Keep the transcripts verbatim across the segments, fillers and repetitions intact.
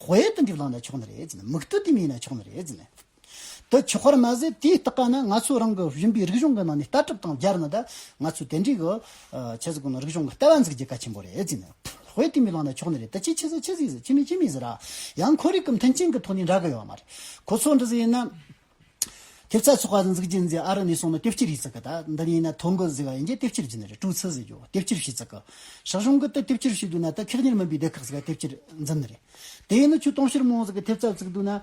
དཔེ་དེ་འདྲའི་བླངས་ན་ཆོག་ནི་རེད་ཟེར་ནས། མིག་ལྟོས་དེ་མོ་ཡིན་ན་ཆོག་ནི་རེད་ཟེར་ནས། དེ་ཆོག་པར་མ་ཟད། དེའི་སྟེང་ན་ང་ཚོ་རང་གི་བཞིན་པའི་རིག་གཞུང་གི་ནང་ནས་ལྟ་གྲུབ་དང་སྦྱར་ནས། ད་ང་ཚོའི་དེ་འདྲའི་གི་ཆི་ཟིག་གོ་ནོ། རིག་གཞུང་གི་ལྟ་བ་འཛུགས་རྒྱུ་གལ་ཆེན་པོ་རེད་ཟེར་ནས། དཔེ་དེ་མོ་བླངས་ན་ཆོག་ནི་རེད། ད་ཅི་ཆི་ཟིག་ཆི་ཟིག་ཟེར། ཅི་མི་ཅི་མི་ཟེར་ར། ཡང་ཁོར་ཡུག་གི་མཐུན་རྐྱེན་གི་ཐོག་ནས་འདྲ་གི་ཡོད་མ་རེད། ཁོ་ཚོ་འདྲ་ཟིག་ཡིན་ན། ཐེབས་རྩ་ཚོགས་པ་འཛུགས་རྒྱུ་ཟེར། ཨ་རི་ནས་སོང་ནས་དེབ་སྐྱེལ་ཡས་ཙི་གི། ད་འདི་ནས་ཡིན་ན་ཐོ་འགོད་ཟེར་བ་ཡིན་གྱི། དེབ་སྐྱེལ་རྒྱུ་ནི་རེད། ཀྲུའུ་ཚི་ཟེར་རྒྱུ། དེབ་སྐྱེལ་བྱས་ཙི་གི། སྲིད་གཞུང་གི་ད་དེབ་སྐྱེལ་བྱས་འདུག་ན། ད་ཁེ་གཉེར་མིན་པའི་སྡེ་ཁག་ཟིག་ག་དེབ་སྐྱེལ་འཛིན་ནི་རེད། དེ་ཡིན་ན་ཁྱོད་དུང་ཕྱུར་མང་བོ་ཟིག་གི་ཐེབས་རྩ་བཙུགས་འདུག་ན།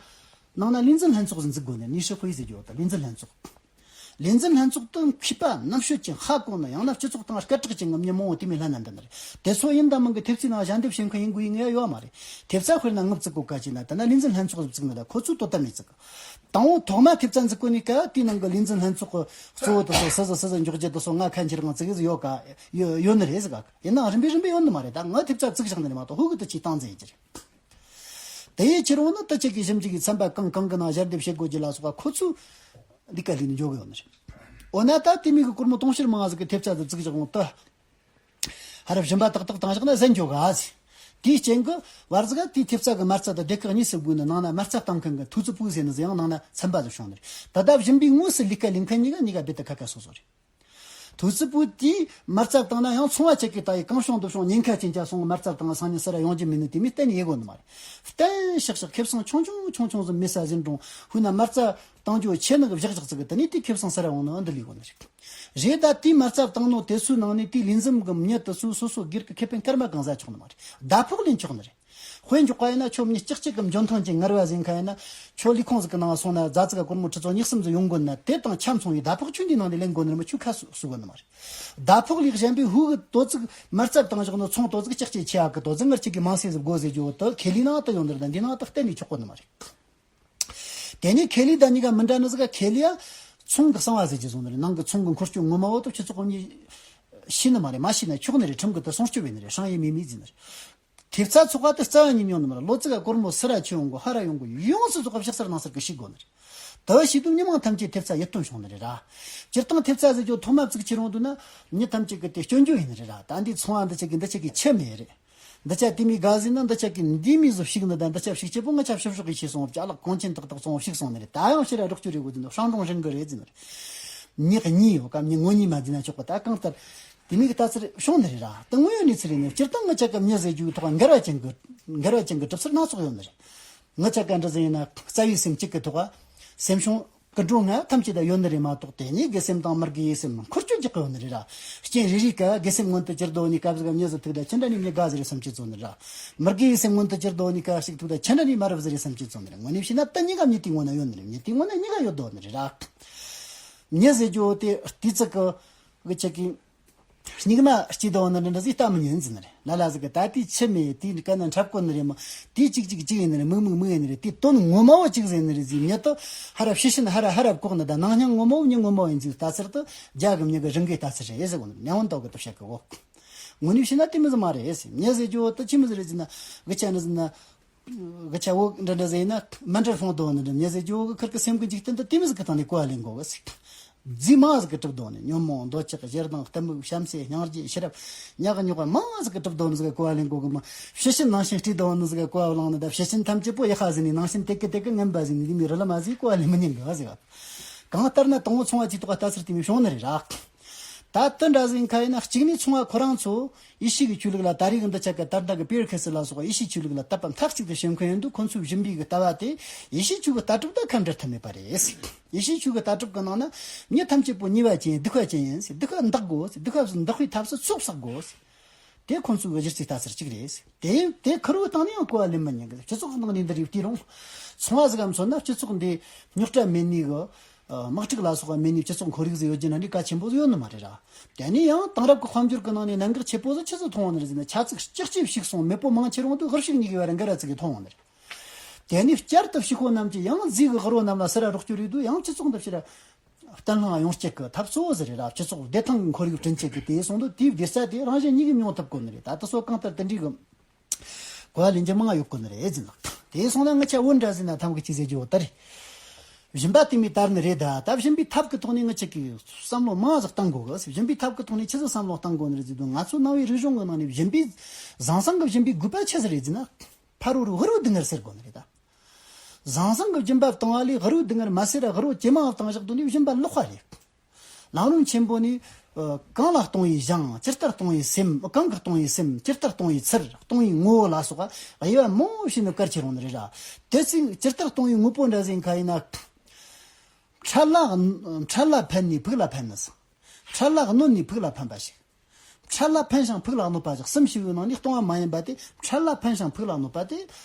ནང་ན་ལས་འཛིན་ལྷན་ཚོགས་ཟིག་འཛུགས་དགོས་ནི། ནི་ཧྲི་ཧུའེ་ཟེར་རྒྱུ། ད་ལས་འཛིན་ལྷན་ཚོགས། ལས་འཛིན་ལྷན་ཚོགས་དེ་མཁས་པ་རྣམ་དཔྱོད་ཅན། ཧ་གོ་ནི། ཡང་ན་སྤྱི་ཚོགས་དང་སྐད་གྲགས་ཅན་གི་མི་མང་བོ་དེ་མོ་ལྷན་ན་འདུག་ནི་རེད། དེ་ཚོ་ཡིན་དང་མིན་གི་ཐེབས་རྩའི་ནང་ཞལ་འདེབས་བྱེད་མཁན་ཡིན་དགོས་ཡས་ཡོད་མ་རེད། ཐེབས་རྩ་དཔེར་ན་ངས་བཙུགས་གོ་ག་ཅིག་ན། ད་ན་ལས་འཛིན་ལྷན་ཚོགས་བཙུགས་ནི་ད་ཁོ་ཚོས་དོ་དམ་ཡས་ཙི་གི། དང་པོ་ཐོག་མ་ཐེབས་རྩ་འཛུགས་གོ་ནི་སྐབས། དེའི་ནང་གི་ལས་འཛིན་ལྷན་ཚོགས་གི་གཙོ་བོ་དེ་ཚོ་སུ་ཟིག་སུ་ཟིག་འཇོག་རྒྱུ་དེ་ཚོ་ང་ཁ་འཁྱེར་གི་བཙུགས་ཡས་ཟིག་ཡོད་ག་ཡོད་ཡོད་ནི་རེད་ཟེར་ག། ཡིན་ནའང་རིམ་པས་རིམ་པས་ཡོད་ནི་མ་རེད། ད་ངས་ཐེབས་རྩ་བཙུགས་བཞག་ནི་རེད་མ་གཏོགས། ཧུ་གི་དེ་ཅིག་བཏང་རྩིས་ཡས་ཀྱི་རེད། དེ་ཡི་ཕྱིར་འོ་ན། ད་ཁྱེད་ཀྱིས་ཞིབ་འཇུག་གི་ཚན་པ་གང་གང་གི་ནང་ཞལ་འདེབས་བྱེད་དགོས་རྒྱུ་ལ་སོགས་པ་ཁོ་ཚོས་ལས་ཀ་ལས་ནས་འཇོག་གི་ཡོད་ནི་རེད། འོ་ན་ད་དེ་མོ་གི་སྒོར་མོ་དུང་ཕྱུར་མང་ཟིག་གི་ཐེབས་རྩ་དེ་བཙུགས་བཞག་འོང་དུས། ཧ་ར་བཞིན་པ་ཏག་ཏག་བཏང་བཞག་ན་ཟད་འགྱོ་ག་ཟེར། དེའི་རྐྱེན་གྱིས་བར་ཟིག་ག་དེའི་ཐེབས་རྩ་གི་མ་རྩ་དེ་སྡེ་ཁག་གཉིས་སུ་བགོས་ནས། ནང་ན་མ་རྩ་བཏང་མཁན་གི་ཐུའུ་ཙི་པུའུ་ཟེར་ནི་ཟིག་ཡང་ནང་ན་ཚན་པ་ཟིག་བྱུང་ནི་རེད། ད་ལྟ་བཞིན་པའི་དངོས་སུ་ལས་ཀ་ལས་མཁན་གཉིས་ཀ་གཉིས་ཀ་རྦད་དེ་ཁ་ཁ་སོ་སོ་རེད། ཐུའུ་ཙི་པུའུ་དེས་མ་རྩ་བཏང་ན་ཡང་ཚོང་བ་ཆ་གིས་ད་ཡི་གང་བྱུང་འདི་བྱུང་ཉེན་ཁ་ཅན་ཅིག་སོང་མ་རྩ་བཏང་ན་སང་ཉིན་སུ་ར་ཡོང་རྒྱུ་མེད་ནི་དེ་མོ་གཏན་ནས་ཡེ་དགོས་ནི་མ་རེད། གཏན་ཞག་ཞག་ཁེ་བཟང་ཆུང་ཆུང་ཆུང་ཆུང་ཟིག་མེད་ས་ཟིན་རུང་། ཧུ་ན་མ་རྩ་བཏང་རྒྱུ་ཆེ་ནི་གི་བཞག་བཞག་ཙི་གི། དེ་ནས་དེ་ཁེ་བཟང་སུ་ར་ཡོང་ནི་འདི་ལས་དགོས་ནི་རེད། རེད། ད་དེའི་མ་རྩ་བཏང་ནོ་དེ་ཚོའི་ནང་ནས་དེའི་ལས་འཛིན་གི་མྱི་དེ་ཚོས་སོ་སོ་སྒེར་གི་ཁེ་ཕན་སྐར་མ་གང་ཟ་ཆོག་ནི་མ་རེད། ཟླ་ཕོགས་ལེན་ཆོག་ནི་རེད། དཔེ་འཇོག་པ་ཡིན་ན། ཁྱོད་མྱི་ལྕགས་ལྕགས་གི་འཇོན་ཐང་ཅན་ངར་བ་ཟིག་ཡིན་ཁ་ཡིན་ན། ཁྱོད་ལས་ཁུངས་ཟིག་གི་ནང་སོང་ན་ཟླ་ཙིག་ག་སྒོར་མོ་ཁྲི་ཚོ་ཉི་གསུམ་ཟིག་ཡོང་དགོས་ན། དེ་དང་ཆ་མཚུངས་པའི་ཟླ་ཕོགས་ཁྱོད་འདིའི་ནང་ནས་ལེན་དགོས་ནི་རེད་མ་གཏོགས་ཁ་གསོ་གསོ་གོ་ནི་མ་རེད། ཟླ་ཕོགས་ལས་གཞན་པའི་ཧུ་གི་དོ་ཙིག་མ་རྩ་བཏང་བཞག་ནོ་ཚོང་དོ་ཙིག་ལྕགས་ཀྱི་ཆེ་ཡག་གི་དོ་ཙིག་ངར་ཆེ་གི་མང་སེ་ཟིག་དགོས་ཟེར་རྒྱུ་བོ་དེ་ཁེ་ལས་ནང་དུ་ཡོང་ནི་རེད། ད་འདིའི་ནང་དུ་གཏན་ནས་ཆོག་གོ་ནི་མ་རེད། དེ་ནས་ཁེ་ལས་དང་གཉིས་ཀ་མི་འདྲ་ནི་ཟིག་ག། ཁེ་ལས་ཡ་ཚོང་གི་གསང་བ་ཟེར་རྒྱུ་བཟོ་ནི་རེད། ནང་གི་ཚོང་གི་འཁོར་སྐྱོད་ངོ་མ་བོ་དེ་སྤྱི་ཚོགས་གཉིས་ཤེས་ནི་མ་རེད། མ་ཤེས་ན་ཆོག་ནི་རེད། ཁྲིམས་གི་དེ་སྲུང་སྐྱོབ་བྱས་ནི་རེད། ཧྲང་ཡེ་མི་མི་ཟེར་ནི་རེད། ཐེབས་རྩ་ཚོགས་པ་དེ་རྩ་བ་ཉིད་ཉོ་ནི་མ་རེད། ལོ་ཙིག་ག་སྒོར་མོ་སུ་ར་ཁྱོད་ཡོང་གོ་ཧ་ར་ཡོང་གོ་ཡོངས་སུ་རྫོགས་པ་ཕྱག་འཚལ་ནང་སར་གི་ཤེས་དགོས་ནི་རེད། དེ་བ་ཤེས་དུས་མི་མང་ཐམས་ཅད་ཐེབས་རྩ་ཡིད་རྟོན་བྱུང་ནི་རེད་ར། སྤྱིར་བཏང་ཐེབས་རྩ་ཟེར་རྒྱུ་ཐོག་མ་བཙུགས་ཁྱེར་ཡོང་དུས་ན་མྱི་ཐམས་ཅད་གི་དེ་སྐྱོན་བརྗོད་ཡིན་ནི་རེད་ར། ད་འདི་ཚོང་བ་འདི་ཆ་གི་འདི་ཆ་གི་ཆི་མེད་རེད། འདི་ཆ་དེ་མོ་ག་ཟིག་ན། འདི་ཆ་གི་འདི་མོ་ཟིག་ཕྱུག་ནི་དང་། འདི་ཆ་ཕྱུག་ཆེ་པོ། ང་ཆ་ཕྱུག་ཕྱུག་གི་ཤེས་སོང་། ཅ་ལག་གོང་ཆེན་ཏག་ཏག་ཚོང་ཕྱུག་སོང་ནི་རེད། ད་ཡང་ཕྱིར་ར་རོགས་སྐྱོར་རེ་དགོས་ཟིན་ནོ། ཧྲང་ཀྲུང་ཧྲེང་གི་རེད་ཟེར་ནི་རེད། མྱི་གཉིས་ཡོད་ཀ། མྱི་ངོ་གཉིས་མ་ཟིན་ན་ཆོག་གི། ད་གང་ལྟར་དེ་མོ་གི་ལྟ་ཚུལ་བྱུང་ནི་རེད་ར། ད་དངོས་ཡོད་གནས་ཚུལ་རེད་ནི། སྤྱིར་བཏང་ང་ཆ་ག་མྱི་ཟེར་རྒྱུའི་ཐོག་འགལ་བ་ཅན་གི་འགལ་བ་ཅན་གི་གྲུབ་ཚུལ་སྣ་ཚོགས་ཡོད་ནི་རེད། ང་ཆ་ག་འདྲ་ཟིག་ཡིན་ན། རྩ་བའི་སེམས་གཅིག་གི་ཐོག་སེམས་བྱུང་། ཀུན་འགྲོ་ང་ཐམས་ཅད་ད་ཡོད་ནི་རེད་མ་གཏོགས། དེ་ནས་དགེ་སེམས་དང་མི་དགེ་བའི་སེམས་འཁོར་སྐྱོད་རྒྱག་གི་ཡོད་ནི་རེད་ར། རྐྱེན་རེ་རེ་ཀ་དགེ་སེམས་མངོན་དུ་གྱུར་དོ་ནི་སྐབས་ཟིག་མྱི་ཟིག་ཐུག་ད་ཁྱེད་འདྲ་ནི་མྱི་དགའ་ཟེར་བསམ་གྱི་བཟོ་ནི་ར། མི་དགེ་བའི་སེམས་མངོན་དུ་གྱུར་དོ་ནི་སྐབས་ཤིག་ཐུག་ད་ཁྱེད་འདྲ་ནི་མ་རབས་ཟེར་བསམ་གྱི་བཟོ་ནི་རེད། དངོས་གནས་བྱས་ན་ད་གཉིས་ཀ་མྱི་དེའི་ངོ་ན་ཡོད་ནི་རེད། མྱི་དེའི་ངོ་ན་གཉིས་ཀ་ཡོད་དོ་ནི་རེད་ར། མྱི་ཟེར་རྒྱུ་དེ་དུས་ཚིགས་ཀྱི་གི་ཆ་གི་སྙིགས་མ་སྐྱེས་དོ་ནི་འདྲ་འདྲ་ཟིག་ལྟ་མི་ཉན་ཟེར་ནི་རེད། ལ་ལ་ཟིག་གི་ད་དེའི་ཆི་མེད། དེའི་དཀའ་ན་འཁྲབ་གོ་ནི་རེད་མོ། དེའི་གཅིག་གཅིག་གཅིག་ཡིན་ནི་རེད། མིག་མིག་མིག་ཡིན་ནི་རེད། དེའི་དོན་ངོ་མ་བོ་གཅིག་ཟེར་ནི་རེད་ཟེར། མྱི་དེ་ཧ་ར་ཕྱི་ཤུན་ཧ་ར་ཧ་ར་བཀོག་ནི་དང་། ནང་སྙིང་ངོ་མ་བོ་མྱི་ངོ་མ་བོ་ཡིན་ཟེར། ལྟ་ཚུལ་དེ་རྒྱ་གི་མྱི་གི་རང་གི་ལྟ་ཚུལ་རེད་ཟེར་གོ་ནི་རེད། ཉན་བོ་འདོག་གི་དེ་བཤད་གི་འོ། དངོས་གནས་བྱས་ན་དེ་མོ་ཟིག་མ་རེད་ཟེར། མྱི་ཟེར་རྒྱུ་བོ་དེ་ཆི་མོ་ཟིག་རེད་ཟེར་ན། གི་ཆ་ནི་ཟེར་ན། གི་ཆ་བོ་འདྲ་འདྲ་ཟིག་ཡིན་ན་མི་འདྲ་སོང་དོ་ནི་འདྲ། མྱི་ཟེར་རྒྱུ་བོ་གི་ཁུར་གི་སེམས་གི་འཇིག་རྟེན་དེ་དེ་མོ་ཟིག་གི་སྟེང་ནས་གོ་བ་ལེན་དགོས་གི་ཟེར། རྫས་མང་ཟིག་གིས་གྲུབ་དོ་ནི། ཉོན་མོངས། འདོད་ཆགས། ཞེ་སྡང་། གཏི་མུག། བྱམས་བརྩེ། སྙིང་རྗེ། ཤེས་རབ། ཉག་ཉོག་མང་ཟིག་གིས་གྲུབ་དོ་ནི་ཟིག་ག་གོ་བ་ལེན་དགོས་གི་མོ། ཕྱི་ཤུན་ནང་ཤུན་སྤྲས་དོ་ནི་ཟིག་ག་གོ་བ་བླངས་ནི་ད། ཕྱི་ཤུན་ཐམས་ཅད་པོ་ཡག་པ་ཟིག་ནི། ནང་ཤུན་དེ་གི་དེ་གི་ངན་པ་ཟིག་ནི། དེ་མོ་རི་ལི་མ་ཟིག་གོ་བ་ལེན་མི་ཉན་གི་ཟེར་བ། གང་ལྟར་ན་དང་པོ་ཚོང་བ་ཅིག་ཐོག་ལྟ་ཚུལ་དེ་མོ་བྱུང་ནི་རེད་ར། ད་དེ་འདྲ་ཟིག་ཡིན་ཁ་ཡིན་ན། གཅིག་ནས་ཚོང་བ་ཁོ་རང་ཚོ་ཡེ་ཤུ་གི་ཆོས་ལུགས་ལ། ད་རེས་གི་འདི་ཆ་ག་ད་ལྟ་གི་པེར་ཁེ་སི་ལ་སོགས་ཡེ་ཤུའི་ཆོས་ལུགས་ལ་དད་པ་མཐའ་གཅིག་ཏུ་བྱེད་མཁན་ཡིན་དུས། ཁོ་ཚོའི་བཞིན་པའི་གི་ལྟ་བ་དེ་ཡེ་ཤུའི་ཆོས་གི་ལྟ་གྲུབ་དང་ཁ་འབྲལ་ཐབས་མེད་པ་རེད། ཡེ་ཤུའི་ཆོས་གི་ལྟ་གྲུབ་གི་ནང་ན་མྱི་ཐམས་ཅད་པོ་ཉེས་པ་ཅན། སྡིག་པ་ཅན་ཡིན་ཟེར། སྡིག་པ་འདག་དགོས་ཟེར། སྡིག་པ་འདག་པའི་ཐབས་སུ་ཚོགས་བསགས་དགོས་ཟེར། དེ་ཁོ་ཚོའི་གི་གཞི་རྩའི་ལྟ་ཚུལ་གཅིག་རེད་ཟེར། དེ་དེ་ཁེར་བོའི་སྟེང་ནས་ཡང་གོ་བ་ལེན་མི་ཉན་གི། སྤྱི་ཚོགས་ནང་ནས་འདི་རིགས་བལྟས་རུང་། ཚོང་བ་ཟིག་ག་མཚོན་ན་སྤྱི་ཚོགས་འདི་རྙོག་དྲ་མེད་ནི་གི། དམག་འཁྲུག་ལ་སོགས་པ་མེད་ནི་སྤྱི་ཚོགས་ཁོར་ཡུག་ཟིག་ཡོད་རྒྱུ་ན་འདི་གལ་ཆེན་པོ་ཟིག་ཡོད་ནི་མ་རེད་ར། དེ་ནས་ཡང་དེང་རབས་ཀྱི་དཔལ་འབྱོར་གྱི་ནང་ནས་གནད་འགག་ཆེ་པོ་ཟིག་ཆི་ཟིག་མཐོང་བ་ནི་རེད་ཟེར་ན། ཆ་ཚིག་ལྕགས་ཀྱུ་ཕྱུག་སོང་། མེས་པོ་མང་ཆེ་རུང་དུ་ཧུར་ཤུགས་གཉིས་ཀྱི་བར་འགལ་བ་ཅིག་གི་མཐོང་བ་ནི་རེད། དེ་ནས་བསྐྱར་དུ་ཕྱུག་པོ་རྣམས་ཀྱིས་ཡང་རྫས་ཀྱི་དབུལ་བོ་རྣམས་ལ་སུ་ར་རོགས་སྐྱོར་ཡེད་དུས། ཡང་སྤྱི་ཚོགས་འདི་ཕྱིར་བརྟན་ལྷིང་ཡོང་སྤྱད་ཀྱི་ཐབས་གཙོ་བོ་ཟིག་རེད་ར། སྤྱི་ཚོགས་བདེ་ཐང་གི་ཁོར་ཡུག་བསྐྲུན་སྤྱད་ཀྱི་དེ་སོང་དུས། དེའི་བདེ་རྩ་དེ་རང་གཞན་གཉིས་ཀྱིས་མྱོང་ཐུབ་དགོས་ནི་རེད། ད་དེ་ཚོ་གང་ལྟར་དེ་འདྲའི་གི་གོ་བ་ལེན་རྒྱུ་མང་ཡོད་དགོས་ནི་རེད་ཟེར་ན། དེ་སོང་ན་ང་ཆ་བོད་འདྲ་ཟེར་ན་ཐམ་གི་ཅི་ཟེར་རྒྱུ་བོ་ད་རེད། སྦྱིན་པ་དེ་མོ་དར་ནི་རེད། ད་ད་སྦྱིན་པའི་ཐབས་ཀྱི་ཐོག་ནས་ང་ཆ་གི་བསམ་བློ་མང་ཟིག་གཏང་དགོས་གི། སྦྱིན་པའི་ཐབས་ཀྱི་ཐོག་ནས་ཆི་ཟིག་བསམ་བློ་གཏང་དགོས་ནི་རེད་ཟེར་དུས། ང་ཚོ་ནང་པའི་རིག་གཞུང་གི་ནང་ནས་སྦྱིན་པའི་བཟང་བཟང་གི་སྦྱིན་པའི་དགོས་པ་ཆི་ཟིག་རེད་ཟེར་ན། ཕ་རོལ་རུ་དབུལ་བོའི་སྡུག་བསྔལ་སེལ་དགོས་ནི་རེད་ད། ཟང་ཟིང་གི་སྦྱིན་པ་བཏང་བ་ལས་དབུལ་བོའི་སྡུག་བསྔལ་མ་སེལ་ར་དབུལ་བོ་ཇེ་མང་བཏང་བཞག་དུས་ནི་སྦྱིན་པ་ལོག་པ་རེད། ལམ་རིམ་ཆེན་པོ་ནི། ཨ། གང་ལ་གཏོང་བའི་ཞིང་། ཇི་ལྟར་གཏོང་བའི་སེམས། གང་གིས་གཏོང་བའི་སེམས། ཇི་ལྟར་གཏོང་བའི་ཚུལ། གཏོང་བའི་ངོ་བོ་ལ་སོགས་པ་དབྱེ་བ་མང་པོ་ཕྱེ་ནས་གལ་ཆེ་རུང་ནི་རེད་ར། དེ་ཚིག་ཇི་ལྟར་གཏོང་བའི་དངོས་པོ་འདྲ་ཟིག་ཡིན་ཁ་ཡིན་ན། འཕྲལ་ལ། འཕྲལ་ལ་ཕན་ནས་ཕུགས་ལ་ཕན་ནི་ཟིག་འཕྲལ་ལ་གནོད་ནས་ཕུགས་ལ་ཕན་པ་ཞིག་འཕྲལ་ལ་ཕན་ཞིང་ཕུགས་ལ་གནོད་པ་ཞིག་གསུམ་ཞིག་ཡོད་ནང་ནས་གཏོང་བ་མ་ཡིན་པ་དེ། འཕྲལ་ལ་ཕན་ཞིང་ཕུགས་ལ་གནོད་པ་དེ་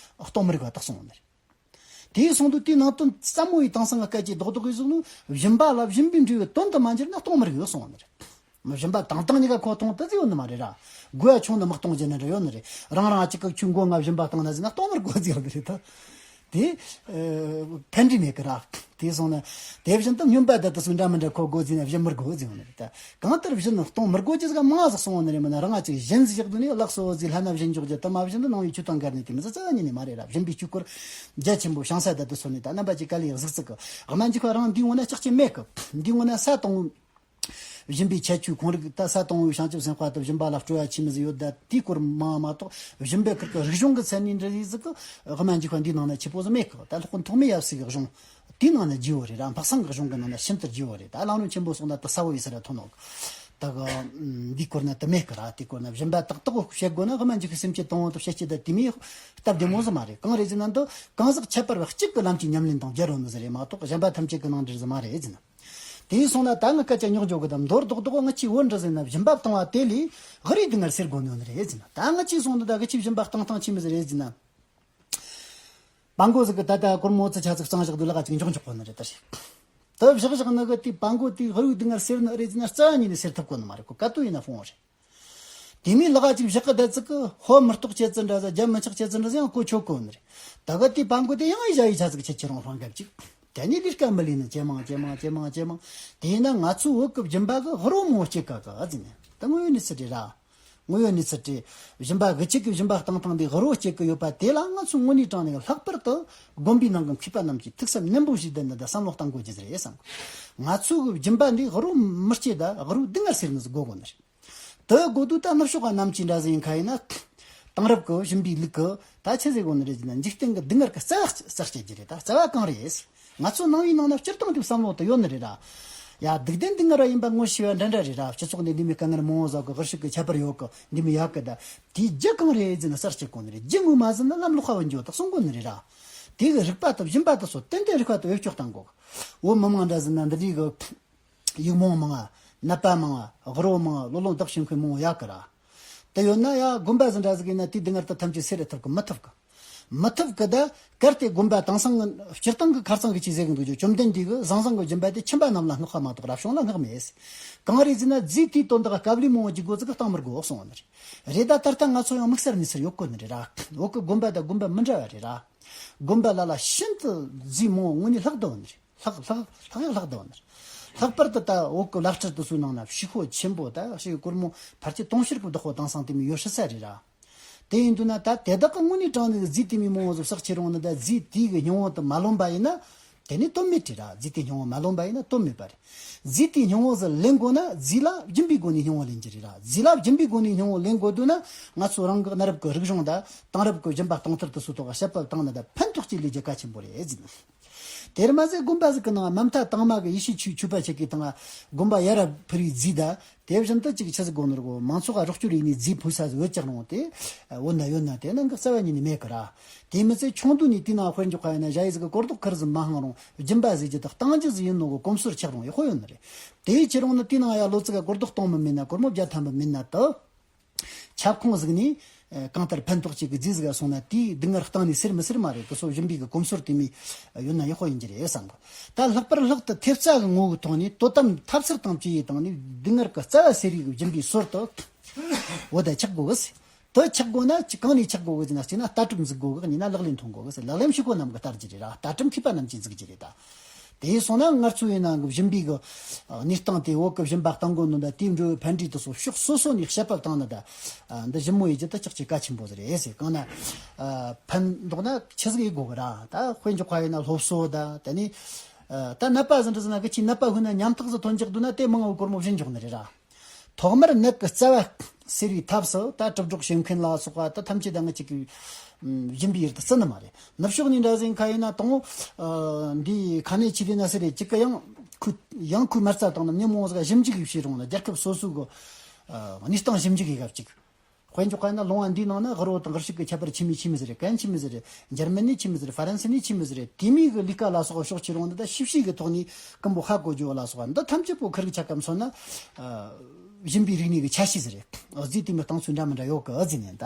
གཏོང་མི་རིགས་པ་དག་གསུངས་ནི་རེད། དེའི་གསུང་དུས་དེའི་ནང་དོན་ཟབ་མོ་ཡི་དེང་སང་གི་སྐད་ཀྱི་རྡོག་རྡོག་གི་གཟུགས་ནི་སྦྱིན་པ་ལ་སྦྱིན་པའི་འབྲས་བུའི་དོན་དུ་མ་འགྱུར་ན་གཏོང་མི་རིགས་ཡོད་གསུངས་པ་ནི་རེད། སྦྱིན་པ་བཏང་བཏང་གཉིས་ཀ་ཁོ་གཏོང་ཐུབ་ཟིག་ཡོད་ནི་མ་རེད་ར། དགོས་ཡ་ཆུང་ནི་མི་གཏོང་རྒྱུ་ནི་འདྲ་ཡོད་ནི་རེད། རང་རང་གཅིག་གི་ཁྱོད་མགོ་ང་སྦྱིན་པ་བཏང་ན་ཟིན་ན་གཏོང་མི་དགོས་ཟིག་ཡོད་ནི་རེད་ད། དེ་ཨ་ཕན་འབྲས་མེད་གི་ར། དེ་སོང་ན་དེ་བཞིན་དུ་སྨྱོན་པ་དང་དེ་ཚོ་འདྲ་མི་འདྲ་ཁོ་དགོས་ཟིན་ན་སྦྱིན་མི་དགོས་ཟིག་ཡོད་ནི་རེད་ད། གང་ལྟར་སྦྱིན་ནི་གཏོང་མི་དགོས་རྒྱུ་ཟིག་མང་ཟིག་སོང་བ་ནི་རེད། མིན་ན་རང་ང་ཅིག་སྦྱིན་ཟིག་བཞག་དུས་ནི་ལག་སོ་ཟིག་ལྷ་ན་སྦྱིན་འཇོག་རྒྱུ་དུ་མ་བཞིན་དུ་ནང་བའི་ཆུ་དང་འགལ་ནས་དེ་མི་ཚེ་རྩ་བ་ཉིད་ནས་མ་རེད་ར། སྦྱིན་པའི་དཀྱིལ་འཁོར་རྒྱ་ཆེན་པོ་བྱང་ས་དང་དེ་སོང་ནས་ད་རྣམ་པ་ཅིག་ག་ལས་གཟུགས་ཚིག་གི་དམའ་འཇུག་པ་རང་འདིའི་ངོ་ན་ལྕགས་ཀྱི་མེད་གི། འདིའི་ངོ་ན་ས་དང་། སྦྱིན་པའི་ཁྱད་ཆོས་ཁོང་རིགས་ད་ས་དང་པོའི་བྱང་ཆུབ་སེམས་དཔའ་དང་སྦྱིན་པ་ལ་སྤྲོ་བ་ཆེ་མི་ཟིག་ཡོད་ད། དེའི་སྐོར་མང་བ་མ་གཏོགས་སྦྱིན་པའི་ཁུར་གི་རིག་གཞུང་གི་མཚན་ཉིད་འདྲ་ཡིན་ཟིག་གི་དབུ་མ་འཇུག་པ་འདིའི་ནང་ན་ཆེ་པོ་ཟིག་མེད་གི། ད་ལྷག་པར་ཐོགས་མེད་ཡབ་སྲས་ཀྱི་གཞུང་དེའི་ནང་ན་རྒྱས་པོ་རེད་ར། འཕགས་སེང་གི་གཞུང་གི་ནང་ན་ཤིན་ཏུ་རྒྱས་པོ་རེད། ད་གླེང་རིམ་ཆེན་པོ་སོང་ན་ད་ས་བོ་ཡི་སར་ཐོན་ནོ། ད་གི་འདིའི་སྐོར་ན་དུ་མེད་གི་ར། དེའི་སྐོར་ན་སྦྱིན་པ་ཏག་ཏག་བྱེད་དགོས་ན་དབུ་མ་འཇུག་པའི་སེམས་བསྐྱེད་དང་པོ་དང་བཤད་བྱེད་ད་དེ་མོའི་སྟབས་བདེ་མོ་ཟིག་མ་རེད། གང་རེད་ཟེར་ན་འདི་གང་ཟག་ཁྱད་པར་བ་གཅིག་གི་ལམ་གྱི་ཉམས་ལེན་དང་སྦྱར་རོ་ནི་ཟིག་རེད་མ་གཏོགས་གཞན་པ་ཐམས་ཅད་ཀྱི་ནང་འདྲེར་ཟིག་མ་རེད་ཟེར་ན། དེ་སོང་ན་ད་ངི་སྐད་ཆ་རྙོག་འཇོག་གི་དང་མདོར་རྡོག་རྡོག་ང་ཆི་བོ་འདྲི་ཟེར་ན་སྦྱིན་པ་བཏང་བ་དེ་ལས་དབུལ་བོའི་སྡུག་བསྔལ་སེལ་དགོས་ནོ་ནི་རེད་ཟེར་ན། ད་ང་ཆི་སོང་ན་ད་གི་ཆི་སྦྱིན་པ་བཏང་བཏང་ཆི་མི་ཟིག་རེད་ཟེར་ན། པ་མགོ་ཟིག་གི་ད་ལྟ་སྒོར་མོ་ཙི་ཆ་ཟིག་གཙང་བཞག་དུས་ལག་ཅིག་འཇོག་འཇོག་གོ་ནི་རེད་ད་ཞིག་དེ་བཞག་བཞག་ནི་གི་དེ་པ་མགོ་དེ་དབུལ་བོའི་སྡུག་བསྔལ་སེལ་ནི་རེད་ཟེར་ན་རྩ་བ་ཉིད་ནས་སེལ་ཐུབ་གོ་ནི་མ་རེད། ཁོ་ག་དུས་ཡིན་ན་ཕུང་བ་རེད། དེ་མིན་ལག་ཅིག་བཞག་གི་བསྡད་ཙི་གི་ཧོ་མི་རྟོགས་ཆེ་ཙི་འདྲ་ཟ་རྒྱ་མི་ཆགས་ཆེ་ཙི་འདྲ་ཟ་ཡང་གོ་ཆོད་གོ་ནི་རེད། ད་གི་དེ་པ་མགོ་དེ་ཡང་ཡི་བྱ་ཡི་ཆ་ཟིག་ཆེ་ཆེ་རུང་རང་སྐབས་ཅིག་དེ་ནས་ལས་ཀ་མི་ལས་ནི་ཇེ་མང་ཇེ་མང་ཇེ་མང་ཇེ་མང་། དེས་ན་ང་ཚོའི་བོད་ཀྱི་སྦྱིན་པ་གི་དབུལ་བོ་མང་བོ་སྐྱེ་ག་གི་ཨ་ཙི་ནས་ད་དངོས་ཡོད་གནས་ཚུལ་རེད་ར། དངོས་ཡོད་གནས་ཚུལ་རེད། སྦྱིན་པ་གི་ཆེད་ཀྱི་སྦྱིན་པ་བཏང་བཏང་དེ་དབུལ་བོ་སྐྱེ་གི་ཡོད་པ་དེ་ལ་ང་ཚོས་དངོས་གནས་དྲང་གནས་ལྷག་པར་དུ་དགོན་པའི་ནང་གི་མཁས་པ་རྣམས་ཀྱིས་ཐུགས་བསམ་ནན་པོ་ཞིག་བཏོན་ནས་ད་བསམ་བློ་གཏང་དགོས་རྒྱུ་ཟིག་རེད་བསམ་གི། ང་ཚོའི་སྦྱིན་པ་འདི་དབུལ་བོ་མི་སྐྱེ་ད་དབུལ་བོའི་སྡུག་བསྔལ་སེལ་ནི་ཟིག་དགོས་དགོས་ནི་རེད། དེ་དགོས་དུས་ད་ནུབ་ཕྱོགས་པ་རྣམས་ཀྱིས་འདྲ་ཟིག་ཡིན་ཁ་ཡིན་ན། དེང་རབས་ཀྱི་གཞུང་པའི་ལུགས་ཀྱི་ད་ཆི་ཟེར་དགོས་ནི་རེད་ཟེར་ན། འཇིག་རྟེན་གྱི་སྡུག་བསྔལ་གྱི་རྩ་བ་རྩ་བསྐྱེད་རྒྱུ་རེད། ད་རྩ་བ་གང་རེད། ང་ཚོ་ནང་བའི་ནང་ན་སྤྱིར་བཏང་དེ་བསམ་བློ་དུ་ཡོད་ནི་རེད་ར། ཡ། སྡིག་ལྡན་སྡུག་བསྔལ་བ་ཡིན་པ་ངོ་ཤེས་པ་འདྲ་འདྲ་རེད་ར། སྤྱི་ཚོགས་འདི་འདི་མོའི་དཀའ་ངལ་མང་བོ་ཟ་གི། དབུལ་ཕྱུག་གི་ཁྱད་པར་ཡོད་གི། འདི་མོ་ཡོད་གི། ད་དེའི་རྒྱུ་གང་རེད་ཟེར་ན་རྩ་བསྐྱེད་དགོས་ནི་རེད། རྒྱུ་ངོ་མ་ཟིན་ན་ལམ་ལོག་པ་བུད་འགྱོ་ད་གསུང་དགོས་ནི་རེད་ར། དེ་གི་རིགས་པ་དང་སྦྱིན་པ་དེ་ཚོ་ཏན་ཏན་རིགས་པ་དང་བེད་སྤྱོད་གཏང་དགོས་གི། བོད་མི་མང་འདྲ་ཟིག་ན་འདི་འདྲའི་གི། ཡིག་རྨོངས་མང་ང་། ནད་པ་མང་ང་། དབུལ་བོ་མང་ང་། ལོ་ལོན་བདག་བྱེད་མཁན་མང་བོ་ཡོད་གི་ར། དེ་ཡོད་ན་ཡ་དགོན་པ་ཟིག་འདྲ་ཟིག་ཡིན་ན་དེའི་སྡུག་བསྔལ་དེ་ཐམས་ཅད་སེལ་རེ་ཐུབ་གི་མི་ཐུབ་གི། མི་ཐུབ་གི། ད་གལ་ཏེ་དགོན་པ་དེང་སང་གི་སྤྱིར་བཏང་གི་ཁ་རྩང་གི་ཅིག་ཟེར་གི་འདུག་རྒྱུ། བཅོམ་ལྡན་འདས་ཀྱིས་ཟང་ཟིང་གི་སྦྱིན་པ་དེ་ཁྱིམ་པ་རྣམས་ལ་བསྔགས་པ་མ་གཏོགས་རབ་བྱུང་ལ་བསྔགས་མེད། གང་རེད་ཟེར་ན་རྫས་དེའི་དོན་དག་ག་ལས་མང་བོ་ཅིག་དགོས་ཟིག་གི་བཏང་མི་དགོས་གསུངས་པ་ནི་རེད། རེད། ད་ད་ལྟ་ང་ཚོ་ཡང་དམིགས་བསལ་གནས་ཚུལ་ཡོད་གོ་ནི་རེད་ར། བོད་གི་དགོན་པ་དང་དགོན་པ་མི་འདྲ་བ་རེད་ར། དགོན་པ་ལ་ལ་ཤིན་ཏུ་རྫས་མང་བོ་དངོས་གནས་ལྷག་བསྡད་ནི་རེད། ལྷག་ལྷག་ལྷག་ཡག་ལྷག་བསྡད་ནི་རེད། ལྷག་པར་དུ་ད་བོད་ཀྱི་བླ་སྤྲུལ་དེ་ཚོའི་ནང་ན་ཕྱུག་པོ་ཆེན་པོ་ད་ཞིག་སྒོར་མོ་ཕལ་ཆེར་དུང་ཕྱུར་གྱི་བདག་པོ་དེང་སང་དེ་མོ་ཡོད་སྲིད་ས་རེད་ར། དེ་ཡིན་དུས་ན་ད་དེ་དག་གི་དངོས་གནས་དྲང་གནས་ཀྱི་རྫས་དེ་མོ་མང་བོ་ཟིག་བསགས་ཁྱེར་ཡོང་ན། ད་རྫས་དེ་གི་སྙིང་བོ་དེ་མ་ལོན་པ་ཡིན་ན། དེ་ནི་དོན་མེད་རེད་ར། རྫས་དེ་སྙིང་བོ་མ་ལོན་པ་ཡིན་ན་དོན་མེད་པ་རེད། རྫས་དེ་སྙིང་བོ་ཟིག་ལེན་དགོས་ན་རྫས་ལ་སྦྱིན་པའི་སྒོ་ནས་སྙིང་བོ་ལེན་རྒྱུ་རེད་ར། རྫས་ལ་སྦྱིན་པའི་སྒོ་ནས་སྙིང་བོ་ལེན་དགོས་དུས་ན། ང་ཚོ་རང་གི་གནའ་རབས་ཀྱི་རིག་གཞུང་དང་དེང་རབས་ཀྱི་སྦྱིན་པ་གཏོང་ཐབས་དེ་ཚོའི་ཐོག་དཔྱད་པ་བཏང་ན་ད་ཕན་ཐོགས་ཀྱི་ལས་རྒྱུ་གལ་ཆེན་པོ་རེད་ཟེར་ནས། དེར་མ་ཟད་དགོན་པ་ཟིག་གི་ནང་མ་མཐའ་དྭངས་མ་གི་ཡེ་ཤེས་མཆོད་མཆོད་པ་བྱེད་ཀྱི་དང་། དགོན་པ་ཡར་ར་ཕུལ་བའི་རྫས་ད། དེ་བཞིན་དུ་ཅིག་ཆི་ཟིག་དགོས་ནོ་གོ། མང་ཚོགས་ལ་རོགས་སྐྱོར་ཡིན་ནི་རྫས་ཕུལ་ས་ཟིག་ཡོད་ཀྱང་རུང་། དེ་བོད་ན་ཡོད་ན་དེ་ནང་གི་རྩ་བ་ཉིད་ནས་མེད་གི་ར། དེ་མི་ཚད་ཆུང་དུས་ནས་དེའི་ནང་དཔེར་འཇོག་པ་ཡིན་ན། གཞས་ཡིག་ཟིག་གི་གོ་རྡོག་ཁུར་ཟིག་མ་འཕངས་རུང་སྦྱིན་པ་ཟེར་རྒྱུ་དང་གཏོང་རྒྱུ་ཟིག་ཡིན་ནོ་གོ། གོམས་སྲོལ་ཆགས་རུང་ཡག་པོ་ཡོད་ནི་རེད། དེའི་ཕྱིར་རུང་ནི་དེའི་ནང་ཡ་ལོ་ཙིག་ག་གོ་རྡོག་གཏོང་མི་མེད་ན། སྒོར་མོ་བརྒྱ་ཐམ་པ་མེད་ན་དུ། ཁྱབ་ཁོངས་ཟིག་ནས་ཨ་གང་ལྟར་ཕན་ཐོགས་ཅིག་གི་རྫས་ཟིག་ག་སོང་ན། དེའི་སྡུག་བསྔལ་གཏན་ནས་སེལ་མི་སེལ་མ་རེད། དེ་ཚོ་སྦྱིན་པའི་གི་གོམས་སྲོལ་དེ་མོ་ཡོད་ན་ཡག་པོ་ཡིན་རྒྱུ་རེད་བསམ་གི། ད་ལྷག་པར་ལྷག་ཏུ་ཐེབས་རྩ་གི་ངོ་བོའི་ཐོག་ནས་དོ་དམ་འཐབ་སར་དང་བཅས་ཡས་བཏང་ནས། སྡུག་བསྔལ་གི་རྩ་བ་སེལ་བའི་གི་སྦྱིན་པའི་སྲོལ་དེ་བོད་ད་ཆགས་དགོས་གི། དེ་ཆགས་དགོས་ན་ཅི་གང་ནས་ཆགས་དགོས་གི་ཟེར་ན། གཅིག་ན་ལྟ་གྲུབ་འཛུགས་དགོས་གི། གཉིས་ན་ལག་ལེན་ཐོན་དགོས་གི་ཟེར། ལག་ལེན་ཤེས་གོ་རྣམས་ཀྱིས་བསྟར་རྒྱུ་རེད་ར། ལྟ་གྲུབ་མཁས་པ་རྣམས་ཀྱིས་འཛུགས་རྒྱུ་རེད་ད། དེ་སོང་ན་ངར་ཚོ་ཡིན་ནའང་གི་སྦྱིན་པའི་གི་གནས་སྟངས་དེ། བོད་གི་སྦྱིན་པ་གཏོང་དགོས་ནོ་ད། དེའི་འགྲོ་བའི་ཕན་འབྲས་དེ་ཚོ་ཕྱོགས་སོ་སོ་ནས་དཔྱད་པ་བཏང་ན་ད། ཨ་འདི་ཞིབ་མོ་ཡེད་རྒྱུ་ད་ཅིག་ཅིག་གལ་ཆེན་པོ་ཟིག་རེད་ཟེར། གང་ན་ཨ་ཕན་འདོགས་ན་ཆི་ཟིག་ཡེད་དགོས་གི་ར། ད་དཔེ་འཇོག་པ་ཡིན་ན་སློབ་གསོ་ད། དེ་ནས་ཨ་ད་ནད་པ་ཟིག་འདྲ་ཟིག་ན་གི་ཆི་ནད་པ་ཁོ་ན་ཉམ་ཐག་ཟིག་ཐོན་འཇག་འདུག་ན། དེ་མང་བོ་སྒོར་མོ་སྦྱིན་འཇོག་ནི་རེད་ར། ཐོག་མར་ནད་ཀྱི་རྩ་བ་སེལ་བའི་ཐབས་སུ་ད་གྲུབ་སྒྲོག་བྱེད་མཁན་ལ་སོགས་པ་ད་ཐམས་ཅད་ད་ང་ཅིག་གི་ སྦྱིན་པའི་ཡུལ་དུ་བརྩི་ནི་མ་རེད། ནུབ་ཕྱོགས་ནས་འདྲ་ཟིན་ཁ་ཡིན་ན་དང་པོ་འདི་ཁ་ནས་ཆི་དེ་ན་སི་རེད་ཅིག་གི་ཡང་ཁུ་ཡང་ཁུ་མར་རྩ་བཏང་ན་མི་མང་ཟིག་ཞིབ་འཇུག་ཡིས་བྱེད་རུང་ན་རྒྱལ་ཁབ་སོ་སོའི་གི་གནས་སྟངས་ཞིབ་འཇུག་ཡིས་གབ་ཅིག་དཔེ་འཇོག་པ་ཡིན་ན་ལུང་བ་འདིའི་ནང་ན་དབུ་རུ་དང་དབུ་ཞིག་གི་ཁྱད་པར་ཆི་མོ་ཆི་མོ་ཟིག་རེད། གན་ཆི་མོ་ཟིག་རེད། འཇར་མ་ནི་ཆི་མོ་ཟིག་རེད། ཧྥ་རན་སི་ནི་ཆི་མོ་ཟིག་རེད། དེ་མིའི་གི་ལས་ཀ་ལ་སོགས་ཕྱོགས་ཆེ་རུང་འདི་ད་ཤེས་བྱའི་གི་ཐོག་ནས་ཀུན་པོ་ཧ་གོ་རྒྱུ་ལ་སོགས་པ་འདི་ཐམས་ཅད་པོ་ཁུར་གི་ཆ་སྐམ་སོང་ན་སྦྱིན་པའི་རིག་གནས་གི་ཆ་ཤས་ཟིག་རེད། ཨོ་ཟི་དེ་མི་སྟངས་ཚུལ་འདྲ་མི་འདྲ་ཡོད་གི་ཨ་ཟི་ནས་ད་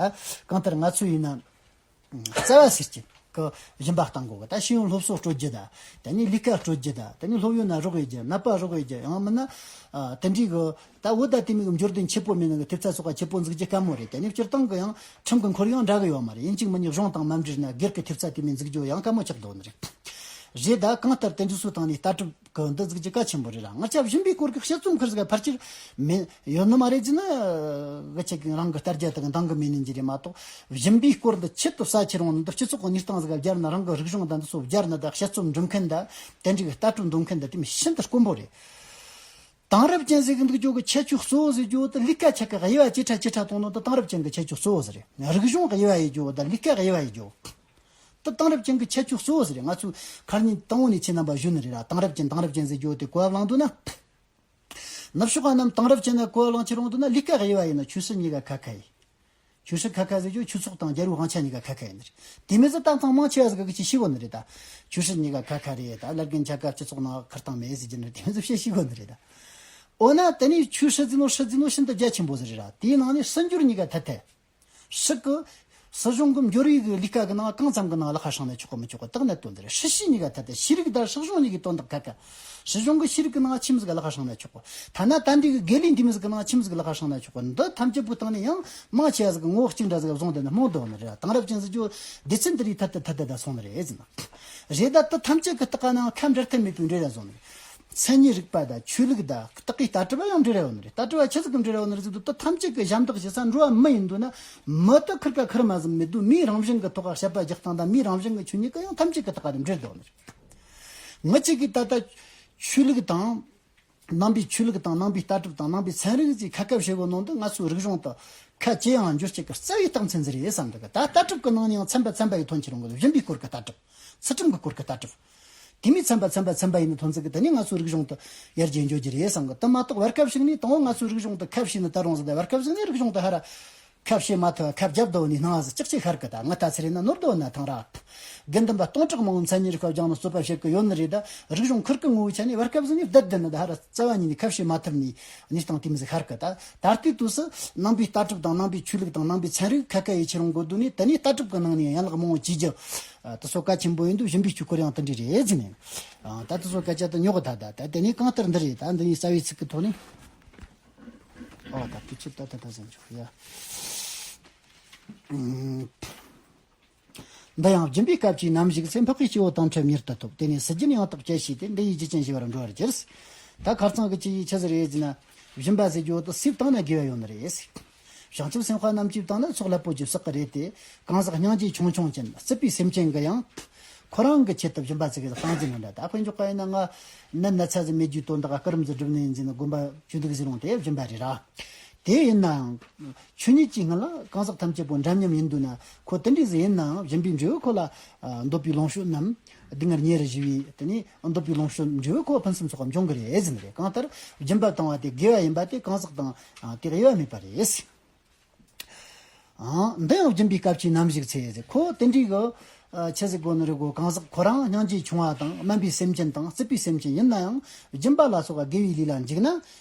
གང་ལྟར་ང་ཚོ་ཡིན་ན། རྩ་བ་ཟེར་གྱི་གི་སྦྱིན་པ་བཏང་དགོས་གི། ད་ཤེས་ཡོན་སློབ་གསོ་སྤྲོད་རྒྱུ་ད། དེ་ནས་ལས་ཀ་སྤྲོད་རྒྱུ་ད། དེ་ནས་སློབ་ཡོན་ན་རོགས་ཡེད་རྒྱུ། ནད་པ་རོགས་ཡེད་རྒྱུ། ཡང་མིན་ན་ཨ་དེ་འདྲའི་གི་ད་བོད་ད་དེ་མིན་གི་འབྱོར་ལྡན་ཆེ་པོ་མེད་ནི་གི་ཐེབས་རྩ་སོགས་ཀ་ཆེ་པོ་འཛུགས་རྒྱུ་དཀའ་མོ་རེད། དེ་ནས་སྤྱིར་བཏང་གི་ཡང་ཁྲིམས་གི་ཁོར་ཡང་འདྲ་གི་ཡོད་མ་རེད། ཡིན་གཅིག་མིན་གཉིས་གཞུང་དང་མ་འབྲེལ་ན་སྒེར་གི་ཐེབས་རྩ་དེ་མིན་འཛུགས་རྒྱུ་ཡང་དཀའ་མོ་ཆགས་འདུག་ནི་རེད། རེད་ད་གང་ལྟར་དེ་འདྲ་སུ་བཏང་ནས་ལྟ་གྲུབ་གི་འདི་ཟིག་ཅིག་གལ་ཆེན་པོ་རེད་ར། ང་ཅག་སྦྱིན་པའི་སྐོར་གྱི་དཔྱད་རྩོམ་ཁུར་ཟིག་ཕལ་ཆེར་མེད་ཡོད་ནི་མ་རེད་ཟེར་ན་གི་ཆེ་གི་རང་གི་ལྟ་རྒྱ་དང་འདང་གི་མེད་ནི་འདི་རེད་མ་གཏོགས། སྦྱིན་པའི་སྐོར་འདི་ཆེད་དུ་ས་ཁྱེར་འོང་ནི་འདི་སྤྱི་ཚོགས་ཀྱི་གནས་སྟངས་ཟིག་སྦྱར་ན། རང་གི་རིག་གཞུང་དང་འདི་ཚོ་སྦྱར་ན། ད་དཔྱད་རྩོམ་འབྲི་མཁན་ད་དེ་འདྲའི་གི་ལྟ་གྲུབ་འདོན་མཁན་ད་དེ་མི་ཤིན་ཏུ་དཀོན་པོ་རེད། དེང་རབས་ཅན་ཟེར་གི་འདུག་རྒྱུ་གི་ཁྱད་ཆོས་གཙོ་བོ་ཟེར་རྒྱུ་བོ་དེ་ལས་ཀ་ཆ་གི་དབྱེ་བ་ཇེ་ཕྲ་ཇེ་ཕྲ་གཏོང་ནོ་དེ་དེང་རབས་ཅན་གི་ཁྱད་ཆོས་གཙོ་བོ་ཟིག་རེད། རིག་གཞུང་གི་དབྱེ་བ་ཡེ་རྒྱུ་བོ་དང་ལས་ཀ་གི་དབྱེ་བ་ཡེ་རྒྱུ་བོ། དེ་དེང་རབས་ཅན་གྱི་ཁྱད་ཆོས་གཙོ་བོ་ཟིག་རེད། ང་ཚོས་ཁ་ཉིན་དང་པོ་ནས་ཁྱེད་རྣམ་པ་ཞུ་ནི་རེད་ར། དེང་རབས་ཅན་དེང་རབས་ཅན་ཟེར་རྒྱུ་དེ་གོ་བ་བླངས་འདུག་ན། ནུབ་ཕྱོགས་པ་རྣམས་དེང་རབས་ཅན་ལ་གོ་བ་བླངས་ཁྱེར་འོང་འདུག་ན་ལས་ཀ་དབྱེ་བ་ཡིན་ན་ཆོས་སྲིད་གཉིས་ཀ་ཁ་ཁ་ཡིན། ཆོས་སྲིད་ཁ་ཁ་ཟེར་རྒྱུ་ཆོས་ཚོགས་དང་རྒྱལ་པོའི་དབང་ཆ་གཉིས་ཀ་ཁ་ཁ་ཡིན་ནི་རེད། དེ་མིན་ཟིག་ད་ཐང་མང་ཆེ་བ་ཟིག་གི་ཅི་ཤེས་གོ་ནི་རེད་ད། ཆོས་སྲིད་གཉིས་ཀ་ཁ་ཁ་རེད་ད། བླ་རྒན་ཆ་ཀ་སྤྱི་ཚོགས་ནང་ཁུར་སྟངས་མེད་ཟེར་རྒྱུ་ནི་རེད། དེ་མིན་ཟིག་བཤད་ཤེས་གོ་ནི་རེད་ད། འོ་ན་དེ་ནས་ཆོས་སྲིད་ཟེར་ནོ་སྲིད་ཟེར་ནོ་ཤིན་ཏུ་རྒྱ་ཆེན་པོ་ཟིག་རེད་ར། དེའི་ནང་ནས་སྲིད་འབྱོར་གཉིས་ཀ་ཐད་ཐད། སྲིད་གི། སྲིད་གཞུང་གི་འབྱོར་བའི་གི་ལས་ཀ་གི་ནང་གང་ཙམ་གི་ནང་ལག་ཁ་བསྲིངས་ན་ཆོག་གི་མི་ཆོག་གི་དག་གནད་དོན་འདི་རེད། སྲིད་ཞུའི་གཉིས་ཀ་ཐད་དེ་ཤེས་རིག་དང་སྲིད་གཞུང་གཉིས་ཀའི་དོན་དག་ཁ་ཁ། སྲིད་གཞུང་གི་ཤེས་རིག་གི་ནང་ཆི་མོ་ཟིག་ལག་ཁ་བསྲིངས་ན་ཆོག་གི། ཐ་ན་ད་འདི་གི་དགེ་ལས་འདི་མོ་ཟིག་གི་ནང་ཆི་མོ་ཟིག་ལག་ཁ་བསྲིངས་ན་ཆོག་གི། འདི་ཐམས་ཅད་པོའི་སྟེང་ནས་ཡང་མང་ཆེ་བ་ཟིག་གི་ངོ་བོ་གཅིག་འདྲ་ཟིག་བཟུང་དེ་ནི་རྨོངས་འདུག་ནི་རེད། དེང་རབས་ཅན་ཟེར་རྒྱུ་སྡེ་ཚན་འདི་རིགས་ཐད་དེ་ཐད་དེ་ད་སོང་ནི་རེད་ཟེར་ན། རེད་ད། དེ་ཐམས་ཅད་གི་ལྟག་ཀ་ནང་ཁ་འབྲལ་ཐབས་མེད་པའི་འབྲེལ་བ་བཟུང་ནི་རེད། མཚན་ཉིད་རིག་པ་དང་ཆོས་ལུགས་དང་བདག་གི་ལྟ་གྲུབ་ཡང་འབྲེལ་བ་ཡོད་ནི་རེད། ལྟ་གྲུབ་ཆི་ཟིག་གི་འབྲེལ་བ་ཡོད་ནི་རེད་ཟེར་དུས། དེ་ཐམས་ཅད་ཀྱི་ཞབས་འདེགས་ཞུ་ས་འགྲོ་བ་མི་ཡིན་འདུག་ན། མི་དེ་ཁུར་ཀ་ཁུར་མ་ཟིན་མི་འདུག་མིའི་རང་བཞིན་གྱི་ཐོག་ཁ་དཔྱད་པ་རྒྱག་སྟངས་དང་མིའི་རང་བཞིན་གྱི་ཆོས་ཉིད་ཀྱི་ཡང་ཐམས་ཅད་ཀྱི་ཐོག་ཁ་དེ་འབྲེལ་འདུག་ནི་རེད། ངི་གཅིག་གིས་ད་ལྟ་ཆོས་ལུགས་དང་། ནང་པའི་ཆོས་ལུགས་དང་ནང་པའི་ལྟ་གྲུབ་དང་ནང་པའི་ཚན་རིག་ཅེས་ཁ་ཁ་བྱེད་གོ་ནོ་འདི་ང་ཚོའི་རིག་གཞུང་དུ་ཁ་ཇེ་ཡང་འགྱུར་བྱེད་ཀྱི་རྩ་བའི་རྟགས་མཚན་ཟིག་རེད་བསམ་འདུག་ད་ལྟ་གྲུབ་ཀྱི་ནང་ནས་ཡང་ཚན་པ་ཚན་པ་ཡི་ཐོན་ཁྱེར་འོང་གི། སྦྱིན་པའི་སྐོར་གྱི་ལྟ་གྲུབ། ཚུལ་ཁྲིམས་ཀྱི་སྐོར་གྱི་ལྟ་གྲུབ། དེ་མིན་ཚན་པ་ཚན་པ་ཚན་པ་ཡིན་ནི་ཐོན་ཚུལ་གྱི་དེ་ནས་ང་ཚོའི་རིག་གཞུང་དུ་ཡར་རྒྱས་འགྱོ་རྒྱུ་རེད་བསམ་གི། དེ་མ་གཏོགས་བར་སྐབས་ཤིག་ནས་དང་པོ་ང་ཚོའི་རིག་གཞུང་དུ་ཁ་བྱས་ནས་ད་རུང་ཟིག་ད་བར་སྐབས་ཤིག་ནས་རིག་གཞུང་དུ་ཧ་ར་ཁ་བྱེད་མ་ཐུབ། ཁ་བརྒྱབ་དོ་ནི་སྣང་བ་ཟིག་ཅག་ཅིག་ཤར་གི། ད་ང་ད་ཚེ་རིང་ན་ནོར་དོ་ན་ཐང་ར། དགེ་འདུན་པ་སྟོང་ཕྲག་མང་བོ་མཚན་ཉིད་རིག་པ་སྦྱངས་ནས་རྩོད་པ་བྱེད་གི་ཡོད་ནི་རེད། ད་རིག་གཞུང་ཁུར་གི་ངོ་བོའི་ཆ་ནས་བར་སྐབས་ཟིག་ནས་བསྡད་བསྡད་ནི་ད་ཧ་ར་རྩ་བ་ཉིད་ནས་ཁ་བྱེད་མ་ཐུབ་ནི་གནས་སྟངས་དེ་མི་ཟིག་ཤར་གི། ད་ད་ལྟའི་དུས་སུ་ནང་པའི་ལྟ་གྲུབ་དང་ནང་པའི་ཆོས་ལུགས་དང་ནང་པའི་ཚན་རིག་ཁ་ཁ་ཡི་ཁྱེར་འོང་གོ་དུས་ནས། དེ་ནས་ལྟ་གྲུབ་གི་ནང་ནས་ཡན་ལག་མང་བོ་བྱེད་རྒྱུ་དེ་ཚོ་གལ་ཆེན་པོ་ཡིན་དུས། སྦྱིན་པའི་ཆོས་སྐོར་ཡང་དེ་འདྲ་རེད་ཟེར་ནས། ད་དེ་ཚོ་སྐད་ཆ་དེ་ཉོག་གི། ད་ད་ད་དེ་ནས་གང་ལྟར་འདི་རེད། ད་འདི་ནས་རྩ་བའི་ཚིག་གི་ཐོག་ནས། ཨོ་ད་དུས་ཚོད་ད་ད་ད་ཟིན་ཆོག་ཡ། འདི་ཡང་སྦྱིན་པའི་སྐབས་ཀྱི་ནམ་ཞིག་ཚེ། འཕགས་པའི་སྐྱེ་བོ་དང་འཕྲད་མྱུར་དུ་ཐོབ། དེ་ནས་སྲིད་རྒྱུན་ཡང་དག་བཅད་ཤེས་ཏེ། འདི་ཡི་རྒྱུ་ཅན་ཞི་བར་འགྲོ་བར་འགྱུར། ད་ཁ་རྩང་གི་ཅི་ཡི་ཆི་ཟིག་རེད་ཟེར་ན། སྦྱིན་པ་ཟེར་རྒྱུ་དེ་སུས་བཏང་ན་དགེ་བ་ཡོད་ནི་རེད། བྱང་ཆུབ་སེམས་དཔའ་རྣམས་ཀྱིས་བཏང་ན་ཚོགས་རླབས་པོ་ཆེ་བསགས་གི་རེད་དེ། གང་ཟག་སྙིང་རྗེ་ཆུང་ཆུང་ཅན། སྲིད་པའི་སེམས་ཅན་གྱིས་ཡང་ཁོ་རང་གི་ཆེད་དུ་སྦྱིན་པ་ཟེར་གི་བཏང་ཟིན་མི་འདྲ། ད་དཔེ་འཇོག་པ་ཡིན་ན། ང་ནད་ན་ཚ་ཟིག་མེད་རྒྱུའི་དོན་དག་ག་སྐུ་རིམ་ཟིག་སྒྲུབ་ནི་ཡིན་ཟེར་ན་དགོན་པ་རྒྱུན་དུ་གཟིགས་རུང་དེ་སྦྱིན་པ་རེད་ར། དེ་ཡིན་ནའང་ཆོས་ཉིད་ཀྱི་སྔོན་ལ་གང་ཟག་ཐམས་ཅད་པོ་འདྲ་མཉམ་ཡིན་འདུག་ན། ཁོ་དེ་འདྲ་ཟིག་ཡིན་ནའང་སྦྱིན་པའི་འབྲས་བུ་ཁོ་ལ་འདོད་པའི་ལོངས་སྤྱོད་རྣམས། སྡུག་བསྔལ་ཉེ་རུ་ཞི་བའི། དེ་ནས་འདོད་པའི་ལོངས་སྤྱོད་འབྲས་བུ་ཁོ་ཕུན་སུམ་ཚོགས་པ་འབྱུང་གི་རེད་ཟེར་ནི་རེད། གང་ལྟར་སྦྱིན་པ་བཏང་བ་དེ་དགེ་བ་ཡིན་པ་དེ་གང་ཟག་དང་དེ་དབྱེ་བ་མེད་པ་རེད། ཨང་། འདི་ཡང་སྦྱིན་པའི་སྐབས་ཀྱི་ནམ་ཞིག་ཚེ་ཟེར། ཁོ་དེ་འདྲའི་གི་ཆི་ཟིག་གོ་ནི་རེད་གོ། གང་ཟག་ཁོ་རང་སྙིང་རྗེ་ཆུང་བ་དང་དམན་པའི་སེམས་ཅན་དང་སྲིད་པའི་སེམས་ཅན་ཡིན་ནའང་སྦྱིན་པ་ལ་སོགས་པ་དགེ་བའི་ལས་ལ་འཇུག་ན།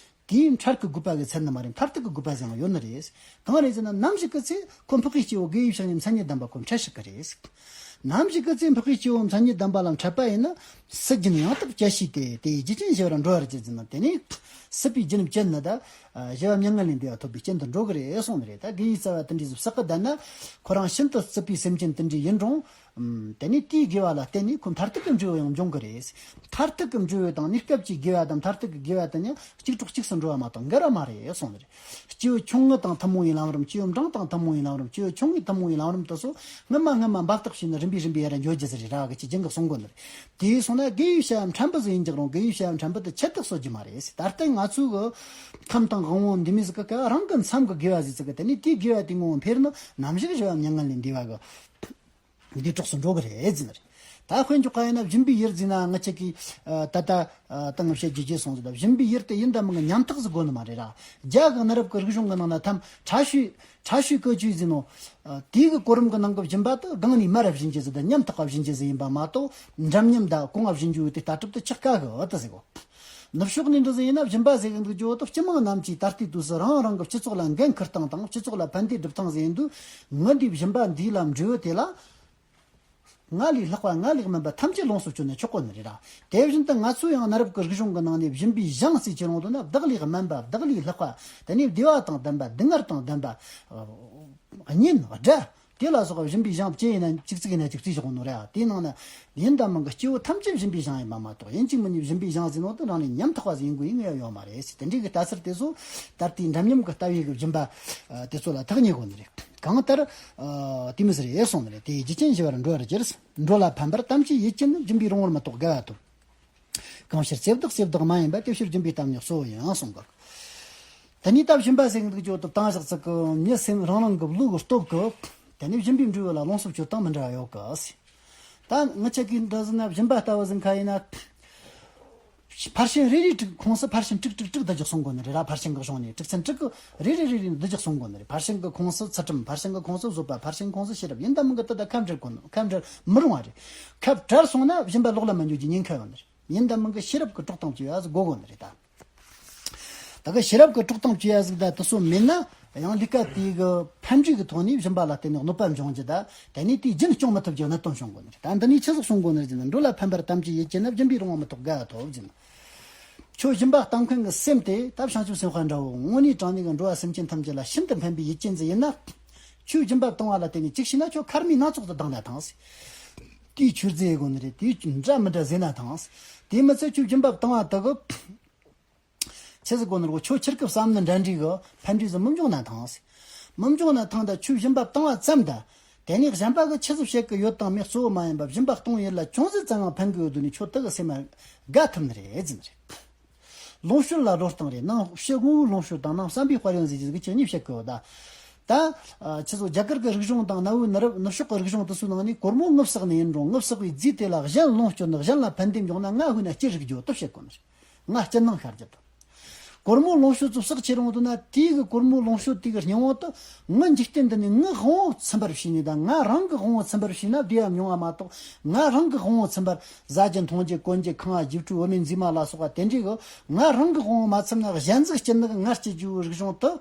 དེའི་འཕྲལ་གྱི་དགོས་པ་གི་ཚད་ནི་མ་རེད། མཐར་ཐུག་གི་དགོས་པ་ཟིག་ཡང་ཡོད་ནི་རེད། གང་རེད་ཟེར་ན། ནམ་ཞིག་གི་ཚེ་ཁོ་འཕགས་པའི་སྐྱེ་བོ་དགེ་བའི་བཤེས་གཉེན་མཚན་ཉིད་ལྡན་པ་ཁོ་འཕྲད་ཤེས་ཀྱི་རེད། ནམ་ཞིག་གི་ཚེ་འཕགས་པའི་སྐྱེ་བོ་མཚན་ཉིད་ལྡན་པ་ལ་འཕྲད་པ་ཡིན་ན། སྲིད་རྒྱུན་ཡང་དག་བཅད་ཤེས་ཏེ། དེ་ཡི་རྒྱུ་ཅན་ཞི་བར་འགྲོ་བར་འགྱུར་ཟེར་ན། དེ་ནས་སྲིད་པའི་རྒྱུན་བཅད་ནི་ད་ཞི་བ་མྱ་ངན་ལས་འདས་པ་ཐོབ་པའི་རྐྱེན་དུ་འགྲོ་གི་རེད་གསུངས་ནི་རེད། ད་དགེ་བའི་རྩ་བ་དེ་འདྲའི་ཟིག་བསགས་གི་བསྡད་ན། ཁོ་རང་ཤིན་ཏུ་སྲིད་པའི་སེམས་ཅན་དེ་འདྲའི་ཡིན་རུང་། ཨམ། དེ་ནས་དེའི་དགེ་བ་ལ་བརྟེན་ནས་ཁོ་མཐར་ཐུག་གི་འབྲས་བུ་ཡང་འབྱུང་གི་རེད། མཐར་ཐུག་གི་འབྲས་བུ་དང་གནས་སྐབས་ཀྱི་དགེ་བ་དང་མཐར་ཐུག་གི་དགེ་བ་དེ་ནི་གཅིག་གྲོགས་གཅིག་སུ་འགྲོ་བ་མ་གཏོགས་འགལ་བ་མ་རེད་གསུངས་ནི་རེད། སྐྱེས་བུ་ཆུང་ངུ་དང་ཐུན་མོང་བའི་ལམ་རིམ། སྐྱེས་བུ་འབྲིང་དང་ཐུན་མོང་བའི་ལམ་རིམ། སྐྱེས་བུ་ཆུང་ངུའི་ཐུན་མོང་བའི་ལམ་རིམ་དེ་ཚོ་སྔོན་མ་སྔོན་མ་འབབ་སྟེགས་བྱས་ནས་རིམ་པས་རིམ་པས་ཡར་འགྱོ་རྒྱུ་ཟིག་རེད་ར་གི་ཅི་རྒྱུན་གི་གསུང་གོ་ནི་རེད། དེས་སོང་ན་དགེ་བའི་བྱ་བ་ཕྲན་བུ་ཟིག་ཡིན་རྒྱུ་རུང་། དགེ་བའི་བྱ་བ་ཕྲན་བུ་དེ་ཆེད་དུ་གསོད་རྒྱུ་མ་རེད། ད་ལྟ་ང་ཚོའི་གི་ཁམས་དང་དབང་པོ་འདི་མོ་ཟིག་གི་ཀ་རང་གི་མཚམས་གི་དགེ་བ་ཟིག་ཟིག་གི། དེ་ནས་དེའི་དགེ་བ་དེ་ངོ་བོ་འཕེལ་ནི་ནམ་ཞིག་ཞི་བ་མྱ་ངན་ལས་འདས་པ་གི། འདི་གྲོགས་སུ་འགྲོ་གི་རེད་ཟེར་ནི་རེད། ད་དཔེ་འཇོག་ག་ཡིན་ན་སྦྱིན་པའི་ཡུལ་ཟེར་ན་ང་ཅག་གིས་ད་ལྟ་ད་ང་བཤད་རྒྱུ་བརྗེད་སོང་ཟེར། ད་སྦྱིན་པའི་ཡུལ་དེ་ཡིན་དང་མིན་གྱི་ཉམ་ཐག་ཟིག་དགོས་ནི་མ་རེད་ར། རྒྱ་གི་གནའ་རབས་ཀྱི་རིག་གཞུང་གི་ནང་ན་ཐམ་ཕྲ་ཤོས་ཕྲ་ཤོས་ཀི་ཅུས་ཟེར་ནོ། དེའི་གི་གོ་རིམ་གི་ནང་གི་སྦྱིན་པ་དེ་སྒང་ནས་མར་བྱིན་རྒྱུ་ཟིག་དང་ཉམ་ཐག་པ་བྱིན་རྒྱུ་ཟིག་ཡིན་པ་མ་གཏོགས། འདྲ་མཉམ་དང་གོང་བ་བྱིན་རྒྱུ་དེ་ལྟ་གྲུབ་དེ་ཆགས་དཀའ་གི་འོ་ད་ཟེར་གོ། ནུབ་ཕྱོགས་ནས་འདི་ཟིག་ཡིན་ན་སྦྱིན་པ་ཟེར་གི་འདུག་རྒྱུ་འོ་ད་སྤྱི་དམངས་རྣམས་ཀྱིས་ད་ལྟའི་དུས་སུ་རང་རང་གི་སྤྱི་ཚོགས་ལ་འགན་འཁུར་སྟངས་དང་སྤྱི་ཚོགས་ལ་ཕན་བདེ་སྒྲུབ་སྟངས་ཟེར་ཡིན་དུས། ངི་འདིའི་སྦྱིན་པ་འདིའི་ལམ་འགྲོ་དེ་ལ། ང་ལས་ལྷག་པ་ང་ལས་དམན་པ་ཐམས་ཅད་ལོངས་སུ་སྤྱོད་ན་ཆོག་གོ་ནི་རེད་ར། དེ་བཞིན་དུ་ང་ཚོ་ཡང་གནའ་རབས་ཀྱི་རིག་གཞུང་གི་ནང་ནས་སྦྱིན་པའི་གཞུང་ཟེར་གྱི་རུང་དུ་ན། བདག་ལས་དམན་པ་བདག་ལས་ལྷག་པ། དེ་ནས་བདེ་བ་དང་ལྡན་པ་སྡུག་བསྔལ་དང་ལྡན་པ། གཉེན་དགྲ། དེ་ལ་སོགས་པ་སྦྱིན་པའི་གཞུང་གཅིག་ཡིན་ན་གཅིག་གཅིག་ཡིན་ན་གཅིག་གཅིག་བཞག་ནོ་རེད། དེའི་ནང་ན་ཡིན་དང་མིན་གྱི་སྐྱེ་བོ་ཐམས་ཅད་སྦྱིན་པའི་གཞུང་ཡིན་པ་མ་གཏོགས། ཡིན་གཅིག་མིན་གཉིས་སྦྱིན་པའི་གཞུང་ཟེར་ནོ་དེ་རང་ལས་ཉམ་ཐག་པ་ཟིག་ཡིན་དགོས་ཡིན་ངེས་ཡོད་མ་རེད་ཟེར། དེ་འདྲའི་གི་ལྟ་ཚུལ་དེ་ཚོ་ད་ལྟའི་འདྲ་མཉམ་གྱི་ལྟ་བའི་གི་སྦྱིན་པ་དེ་ཚོ་ལ་ཐག་ཉེ་གོ་ནི་རེད། གང་ལྟར། ཨ། དེ་མི་སྲིད་རེད་གསུངས་ནི་རེད། དེ་རྒྱུ་རྐྱེན་ཞི་བར་འགྲོ་བར་གྱུར། འགྲོ་ལ་ཕན་པར་དམ་བཅས་ཡིད་ཀྱིས་ནི། སྦྱིན་པའི་རོགས་དངུལ་མི་ཐོགས་དགའ་བ་ཐོབ། གང་ཕྱིར་བརྩེ་བདག་བརྩེ་བདག་མ་ཡིན་པ། དེ་ཕྱིར་སྦྱིན་པའི་གཏམ་ནི་གཙོ་བོ་ཡིན་གསུངས་གོ། དེ་ནས་ད་སྦྱིན་པ་ཟེར་གི་འདུག་རྒྱུ་དེ་བཏང་བཞག་ཚིག་གི་མྱི་སེམས་རང་རང་གི་བློ་གི་སྟོབས་ཀྱིས་དེ་ནས་སྦྱིན་པའི་འབྲས་བུ་ལ་ལོངས་སུ་སྤྱོད་སྟངས་མི་འདྲ་བ་ཡོད་གི། ད་ང་ཅག་གིས་འདི་ཟེར་ན་སྦྱིན་པ་ལྟ་བུ་ཟིན་ཁ་ཡིན་ན། ཕར་ཕྱིན་རེ་རེ་དྲུག་ཁོངས་སུ་ཕར་ཕྱིན་དྲུག་དྲུག་དྲུག་བསྡུ་རྒྱུ་གསུང་གོ་ནི་རེད་ར། ཕར་ཕྱིན་གྱི་གཞུང་ནས་དྲུག་ཚན་དྲུག་གི་རེ་རེ་རེ་རེ་བསྡུ་རྒྱུ་གསུང་གོ་ནི་རེད། ཕར་ཕྱིན་གྱི་ཁོངས་སུ་ཚུལ་ཁྲིམས། ཕར་ཕྱིན་གྱི་ཁོངས་སུ་བཟོད་པ། ཕར་ཕྱིན་ཁོངས་སུ་ཤེས་རབ། ཡིན་དང་མིན་གྱི་དེ་དག་ཁ་འབྲལ་གོ་ནི། ཁ་འབྲལ་མི་རུང་བ་རེད། ཁ་བྲལ་སོང་ན་སྦྱིན་པ་ལོག་ལ་མ་འཇུག་རྒྱུ་ཉེན་ཁ་ཡོད་ནི་རེད། ཡིན་དང་མིན་གྱི་ཤེས་རབ་ཀྱི་དཀྲོག་གཏམ་བྱེད་ཡ་ཟིག་དགོས་གོ་ནི་རེད་ད། ད་གི་ཤེས་རབ་ཀྱི་དཀྲོག་གཏམ་བྱེད་ཡ་ཟིག་ད་དེ་ཚོ་མེད་ན། ཡང་ལས་ཀ་དེའི་གི་ཕན་འབྲས་ཀྱི་ཐོག་ནས་སྦྱིན་པ་ལ་བརྟེན་ནས་གནོད་པ་འབྱུང་རྒྱུ་ད། དེ་ནས་དེའི་རྒྱུན་སྐྱོང་མི་ཐུབ་རྒྱུ་གནད་དོན་བྱུང་གོ་ནི་རེད། ད་འདི་ནས་ཆི་ཟིག་གསུང་གོ་ནི་རེད་ཟེར་ན། འགྲོ་ལ་ཕན་པར་དམ་བཅས་ཡིད་ཀྱིས་ནི། སྦྱིན་པའི་རོགས་དངུལ་མི་ཐོགས་དགའ་བ་ཐོབ་ཟེར་ན། ཁྱོད་སྦྱིན་པ་གཏོང་མཁན་གྱི་སེམས་དེ་ད་བྱང་ཆུབ་སེམས་དཔའ་འདྲ་བོ་དངོས་གནས་དྲང་གནས་ཀྱི་འགྲོ་བ་སེམས་ཅན་ཐམས་ཅད་ལ་ཤིན་ཏུ་ཕན་པའི་ཡིད་ཅན་ཟིག་ཡིན་ན། ཁྱོད་སྦྱིན་པ་བཏང་བ་ལ་བརྟེན་ནས་གཅིག་བྱས་ན་ཁྱོད་ཁར་མི་སྣ་ཚོགས་སུ་ལྡང་ན་ཐང་ཟེར། དེའི་ཆོས་རྫས་དགོས་ནི་རེད། དེའི་འདྲ་མི་འདྲ་ཟེར་ན་ཐང་ཟེར། དེ་མི་ཚད་ཁྱོད་སྦྱིན་པ་བཏང་བ་དག་གི། ཆི་ཟིག་གོ་ནོར་གོ་ཁྱོད་ཁྱེར་སྐབས་བསམ་ནི་འདྲ་འདྲིས་གི་ཕན་འབྲས་སུ་མི་འབྱུང་ན་ཐང་ཟེར། མི་འབྱུང་ན་ཐང་ད་ཁྱོད་སྦྱིན་པ་བཏང་བ་ཙམ་ད། དེ་ནས་གཞན་པ་གི་ཆི་ཟིག་བྱེད་གི་ཡོད་དང་མེད་གཙོ་བོ་མ་ཡིན་པ། སྦྱིན་པ་གཏོང་ཡུལ་ལ་ཅུང་ཟད་ཙམ་ཡང་ཕན་གི་ཡོད་དུས་ནས་ཁྱོད་དེ་གི་སེམས་དགའ་ཐུབ་ནི་རེད་ཟེར་ནི་རེད། ལོངས་སྤྱོད་ལ་བློ་གཏོང་རེད། ནང་ཕྱི་དངོས་པོའི་ལོངས་སྤྱོད་དང་ནང་བསམ་པའི་དཔལ་ཡོན་ཟེར་གྱི་ཟིག་ཁྱེད་གཉིས་བཤད་གི་ཡོད་ད། ད། ཁྱེད་ཚོ་རྒྱ་གར་གི་རིག་གཞུང་དང་གནའ་བོའི་ནུབ་ཕྱོགས་ཀྱི་རིག་གཞུང་དེ་ཚོའི་ནང་ནས་གོར་མོ་ངུ་བསགས་ནི་ཡིན་རུང་། ངུ་བསགས་པའི་རྫས་དེ་ལ་གཞན་ལོངས་སྤྱོད་ནི། གཞན་ལ་ཕན་བདེ་འབྱུང་ན་ང་ཧུ་ན་སྐྱིད་རིག་རྒྱུ་དེ་བཤད་གོ་ནི་རེད། ང་སྐྱིད་སྣང་ཤར་རྒྱུ་དང་། གོར་མོ་ལོངས་སྤྱོད་ཚོ་བསགས་ཁྱེར་འོང་དུས་ན། དེའི་གི་གོར་མོ་ལོངས་སྤྱོད་དེ་གི་སྙིང་བོ་དུ་ངི་འཇིག་རྟེན་འདི་ནས་ངི་དབང་བོ་ཚིམ་པར་བྱས་ནས་དང་། ང་རང་གི་དབང་བོ་ཚིམ་པར་བྱས་ན་དེ་ཡང་ཉུང་བ་མ་གཏོགས། ང་རང་གི་དབང་བོ་ཚིམ་པར་བཟའ་རྒྱུ་འཐུང་རྒྱུ་གོན་རྒྱུ་ཁང་བ་རྒྱུ་སྤྲོད་བུད་མེད་མཛེས་མ་ལ་སོགས་པ་དེ་འདྲའི་གི་ང་རང་གི་དབང་བོ་མ་ཚིམ་ན་གཞན་ཟིག་སྐྱིད་ནི་གི་ང་སྐྱིད་རྒྱུའི་རིག་གཞུང་དུ།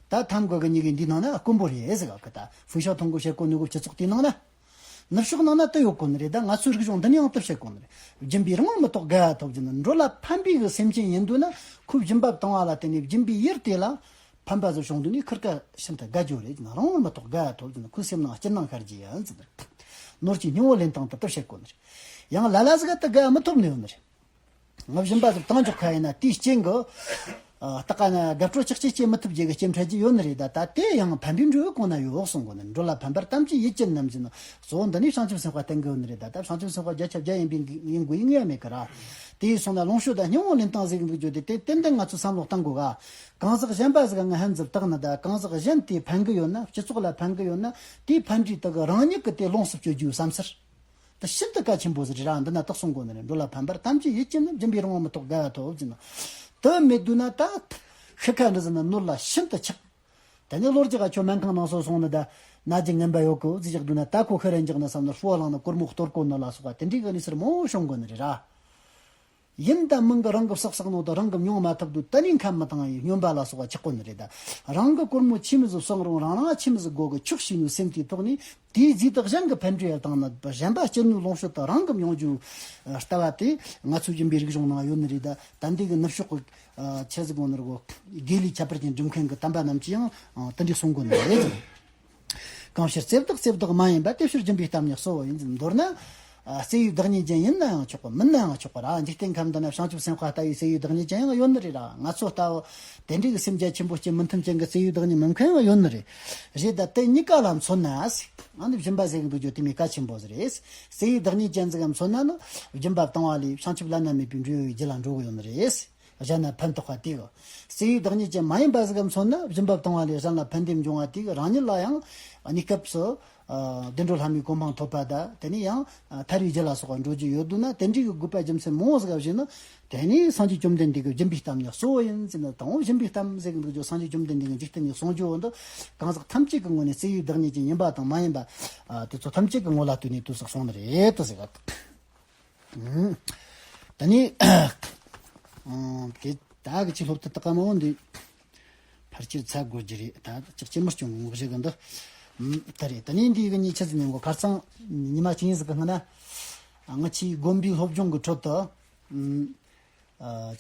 ད་ཐམ་གོ་གི་གཉིས་ཀའི་འདིའི་ནང་ན་དཀོན་པོ་རེད་ཟེར་གི། ད་ཧྥུ་ཤོ་ཐོང་གི་བཤད་གོ་ནི་གི་སྤྱི་ཚོགས་དེའི་ནང་ན། ནུབ་ཕྱོགས་ནང་ན་དེ་ཡོད་གོ་ནི་རེད། ད་ང་ཚོའི་རིག་གཞུང་འདི་ནས་ཡང་དེ་བཤད་གོ་ནི་རེད། སྦྱིན་པའི་རོགས་དངུལ་མི་ཐོགས་དགའ་བ་ཐོབ་ཟེར་ནི། འགྲོ་ལ་ཕན་པའི་གི་སེམས་ཅན་ཡིན་དུས་ན་ཁོས་སྦྱིན་པ་བཏང་བ་ལ་བརྟེན་ནས་སྦྱིན་པའི་ཡུལ་དེ་ལ་ཕན་པ་ཟིག་བྱུང་དུས་ནས་ཁིར་ཀ་ཤིན་ཏུ་དགའ་རྒྱུ་རེད་ཟེར་ན། རོགས་དངུལ་མི་ཐོགས་དགའ་བ་ཐོབ་ཟེར་ནི། ཁོའི་སེམས་ནང་སྐྱིད་སྣང་ཤར་རྒྱུ་ཡིན་ཟེར་ནི། ནོར་གྱི་སྙིང་བོ་ལེན་སྟངས་དེ་དེ་བཤད་གོ་ནི་རེད། ཡང་ལ་ལ་ཟིག་ག་དེ་དགའ་མི་ཐོབ་ནི་ཡོད་ནི་རེད། ང་སྦྱིན་པ་དེ་བཏང་འཇོག་ཁ་ཡིན་ན་དེའི་རྐྱེན་གྱིས། ཨ། ད་ག་ན་དགའ་སྤྲོ་ཆགས་ཆེ་སྐྱེ་མི་ཐུབ་རྒྱུ་གི་རྐྱེན་འཕྲད་ཀྱི་ཡོད་ནི་རེད། ད་ད་དེ་ཡང་ཕན་པའི་འབྲས་བུ་གང་ན་ཡོད་གསུང་གོ་ནི། འགྲོ་ལ་ཕན་པར་དམ་བཅས་ཡིད་ཀྱིས་ནི་ཟེར་ནི། གཙོ་བོ་འདི་ནས་བྱང་ཆུབ་སེམས་དཔའ་བསྟེན་གི་ཡོད་ནི་རེད། ད་ད་བྱང་ཆུབ་སེམས་དཔའ་བརྒྱ་ཆ་བརྒྱ་ཡིན་པའི་ཡིན་དགོས་ཡིན་ངེས་མེད་གི་ར། དེ་ཡིན་སོང་ན་ལོངས་སྤྱོད་དང་སྙིང་བོ་ལེན་སྟངས་ཟེར་གི་འདུག་རྒྱུ་དེ་དེ་ཏན་ཏན་ང་ཚོས་བསམ་བློ་གཏང་དགོས་ག། གང་ཟག་གཞན་པ་ཟིག་ང་ཧན་ཟིག་བཏགས་ནི་ད། གང་ཟག་གཞན་དེ་ཕན་གི་ཡོད་ན། སྤྱི་ཚོགས་ལ་ཕན་གི་ཡོད་ན། དེའི་ཕན་འབྲས་དེ་གི་རང་ཉིད་ཀྱིས་དེ་ལོངས་སུ་སྤྱོད་རྒྱུའི་བསམ་ཚུལ། དེ་ཤིན་ཏུ་གལ་ཆེན་པོ་ཟིག་རེད་ར། འདི་ན་དེ་གསུང་གོ་ནི་རེད། འགྲོ་ལ་ཕན་པར་དམ་བཅས་ཡིད་ཀྱིས་ནི། སྦྱིན་པའི་རོགས་དངུལ་མི་ཐོགས་དགའ་བ་ཐོབ་ཟེར་ནི། དེ་མེད་དུས་ན་ད་ཤི་ཁ་འདྲ་ཟེར་ན་ནོར་ལ་ཤིན་ཏུ་ཆགས། དེ་ནས་ལོ་རྒྱུས་ཀ་ཁྱོད་སྨན་ཁང་ནང་སོ་སོང་ནི་ད་ན་རྒྱུ་ངན་པ་ཡོད་གི་ཟེར་བཞག་དུས་ན། ད་ཁོ་ཤི་རན་འཇག་ནི་བསམ་ནི། ཧྥུ་བ་ལང་ནི་གོར་མོ་གཏོར་གོ་ནི་ལ་སོགས་པ་དེ་འདྲའི་གི་གནས་ཚུལ་མང་བོ་བྱུང་གོ་ནི་རེད་ར། ཡིན་དང་མིན་གི་རང་གི་བསགས་བསགས་ནོ་དང་རང་གི་མྱོང་མ་ཐུབ་དུས་དེ་ནས་ཁ་མི་བཏང་ཡི་སྨྱོན་པ་ལ་སོགས་པ་ཆགས་གོ་ནི་རེད་ད། རང་གི་གོར་མོ་ཆི་མོ་ཟིག་བསགས་རུང་རང་རང་ཆི་མོ་ཟིག་དགོས་གི་ཆོག་ཤེས་ནོ་སེམས་དེའི་ཐོག་ནས། དེའི་རྗེས་དུ་གཞན་གྱི་ཕན་འབྲས་ཡར་བཏང་ན་གཞན་པ་སྐྱིད་ནོ་ལོངས་སྤྱོད་དང་རང་གི་མྱོང་རྒྱུ་ལྟ་བ་དེ་ང་ཚོའི་སྦྱིན་པའི་རིག་གཞུང་ནང་ཡོད་ནི་རེད་ད། ད་འདི་གི་ནུབ་ཕྱོགས་ཀྱི་ཆི་ཟིག་གོ་ནི་རེད་གོ། དགེ་ལས་ཁྱད་པར་ཅན་སྒྲུབ་མཁན་གྱི་དམ་པ་རྣམས་ཀྱིས་ཡང་དེ་འདྲའི་གསུང་གོ་ནི་རེད། གང་ཕྱིར་བརྩེ་བདག་བརྩེ་བདག་མ་ཡིན་པ། དེ་ཕྱིར་སྦྱིན་པའི་གཏམ་ནི་གཙོ་བོ་ཡིན། མདོར་ན། ཨ། བརྩེ་བའི་བདག་ཉིད་ཅན་ཡིན་ན་ཡང་ཆོག་གི། མིན་ན་ཡང་ཆོག་གི་ར། འཇིག་རྟེན་ཁམས་འདི་ན་བྱང་ཆུབ་སེམས་དཔའ་ལྟ་བུའི་བརྩེ་བའི་བདག་ཉིད་ཅན་ཡང་ཡོད་ནི་རེད་ར། ང་ཚོ་ལྟ་བུ་དེ་འདྲའི་གི་སེམས་རྒྱ་ཆེན་པོ་སྐྱེ་མི་མཐུན་ཅན་གྱི་བརྩེ་བའི་བདག་ཉིད་མིན་མཁན་ཡང་ཡོད་ནི་རེད། རེད་ད། དེ་གཉིས་ཀ་ལ་མཚོན་ན་ཟེར། ཨ་ནི་སྦྱིན་པ་ཟེར་གི་འདུག་རྒྱུ་དེ་མོ་གལ་ཆེན་པོ་ཟིག་རེད། བརྩེ་བའི་བདག་ཉིད་ཅན་ཟིག་ག་མཚོན་ན་ནི་སྦྱིན་པ་བཏང་བ་ལས་བྱང་ཆུབ་བླ་ན་མེད་པའི་འབྲས་བུ་ཡི་རྒྱུ་ལ་འགྲོ་གི་ཡོད་ནི་རེད། གཞན་ལ་ཕན་ཐོགས་པ་དེ་གི། བརྩེ་བའི་བདག་ཉིད་ཅན་མ་ཡིན་པ་ཟིག་ག་མཚོན་ན་སྦྱིན་པ་བཏང་བ་ལས་གཞན་ལ་ཕན་བདེ་འབྱུང་བ་དེ་གི་རང་ཉིད་ལ་ཡང་གནས་སྐབས་སུ་ བདེ་འགྲོ་ལྷ་མིའི་གོ་འཕང་ཐོབ་པ་དང་དེ་ནས་ཡང་ཐར་བའི་རྒྱུ་ལ་སོགས་པ་འགྲོ་རྒྱུ་ཡོད་འདུག་ན། དེ་འདྲའི་གི་དགོས་པ་རྒྱུ་མཚན་མང་བོ་ཟིག་བཞིན་ནི། དེ་ནས་སངས་རྒྱས་བཅོམ་ལྡན་འདས་ཀྱི་སྦྱིན་པའི་གཏམ་ནི་གཙོ་བོ་ཡིན་ཟེར་ན། དང་པོ་སྦྱིན་པའི་གཏམ་ཟེར་གི་འདུག་རྒྱུ། སངས་རྒྱས་བཅོམ་ལྡན་འདས་ཀྱི་འཇིག་རྟེན་ནས་གསུང་རྒྱུ་བོ་འདི་གང་ཟག་ཐམས་ཅད་ཀྱི་ངོས་ནས་བརྩེ་བའི་བདག་ཉིད་ཅན་ཡིན་པ་དང་མ་ཡིན་པ། དེ་ཚོ་ཐམས་ཅད་ཀྱི་ངོ་ལ་ལྟོས་ནས་དུས་སུ་གསུངས་ནི་རེད་དུ་ཟེར་ག། ད་ནི་དེ་ད་གི་ཆི་སློབ་དེབ་དག་ག་མང་བོ་འདི་ཕལ་ཆེར་ཚར་དགོས་རྒྱུ་རེད། ད་ཅག་ཅི་མི་སྐྱོན་གི་ངོ་ཞེ་གི་འདི་ད་རེད། ད་ནི་འདི་གི་ཉི་ཆི་ཟིག་ནས་གོ། ཁ་སང་ཉི་མ་གཅིག་ཟིག་གི་སྔ་ན་ང་ཆི་དགོན་པའི་སློབ་སྦྱོང་གི་ཁྲོད་དུ་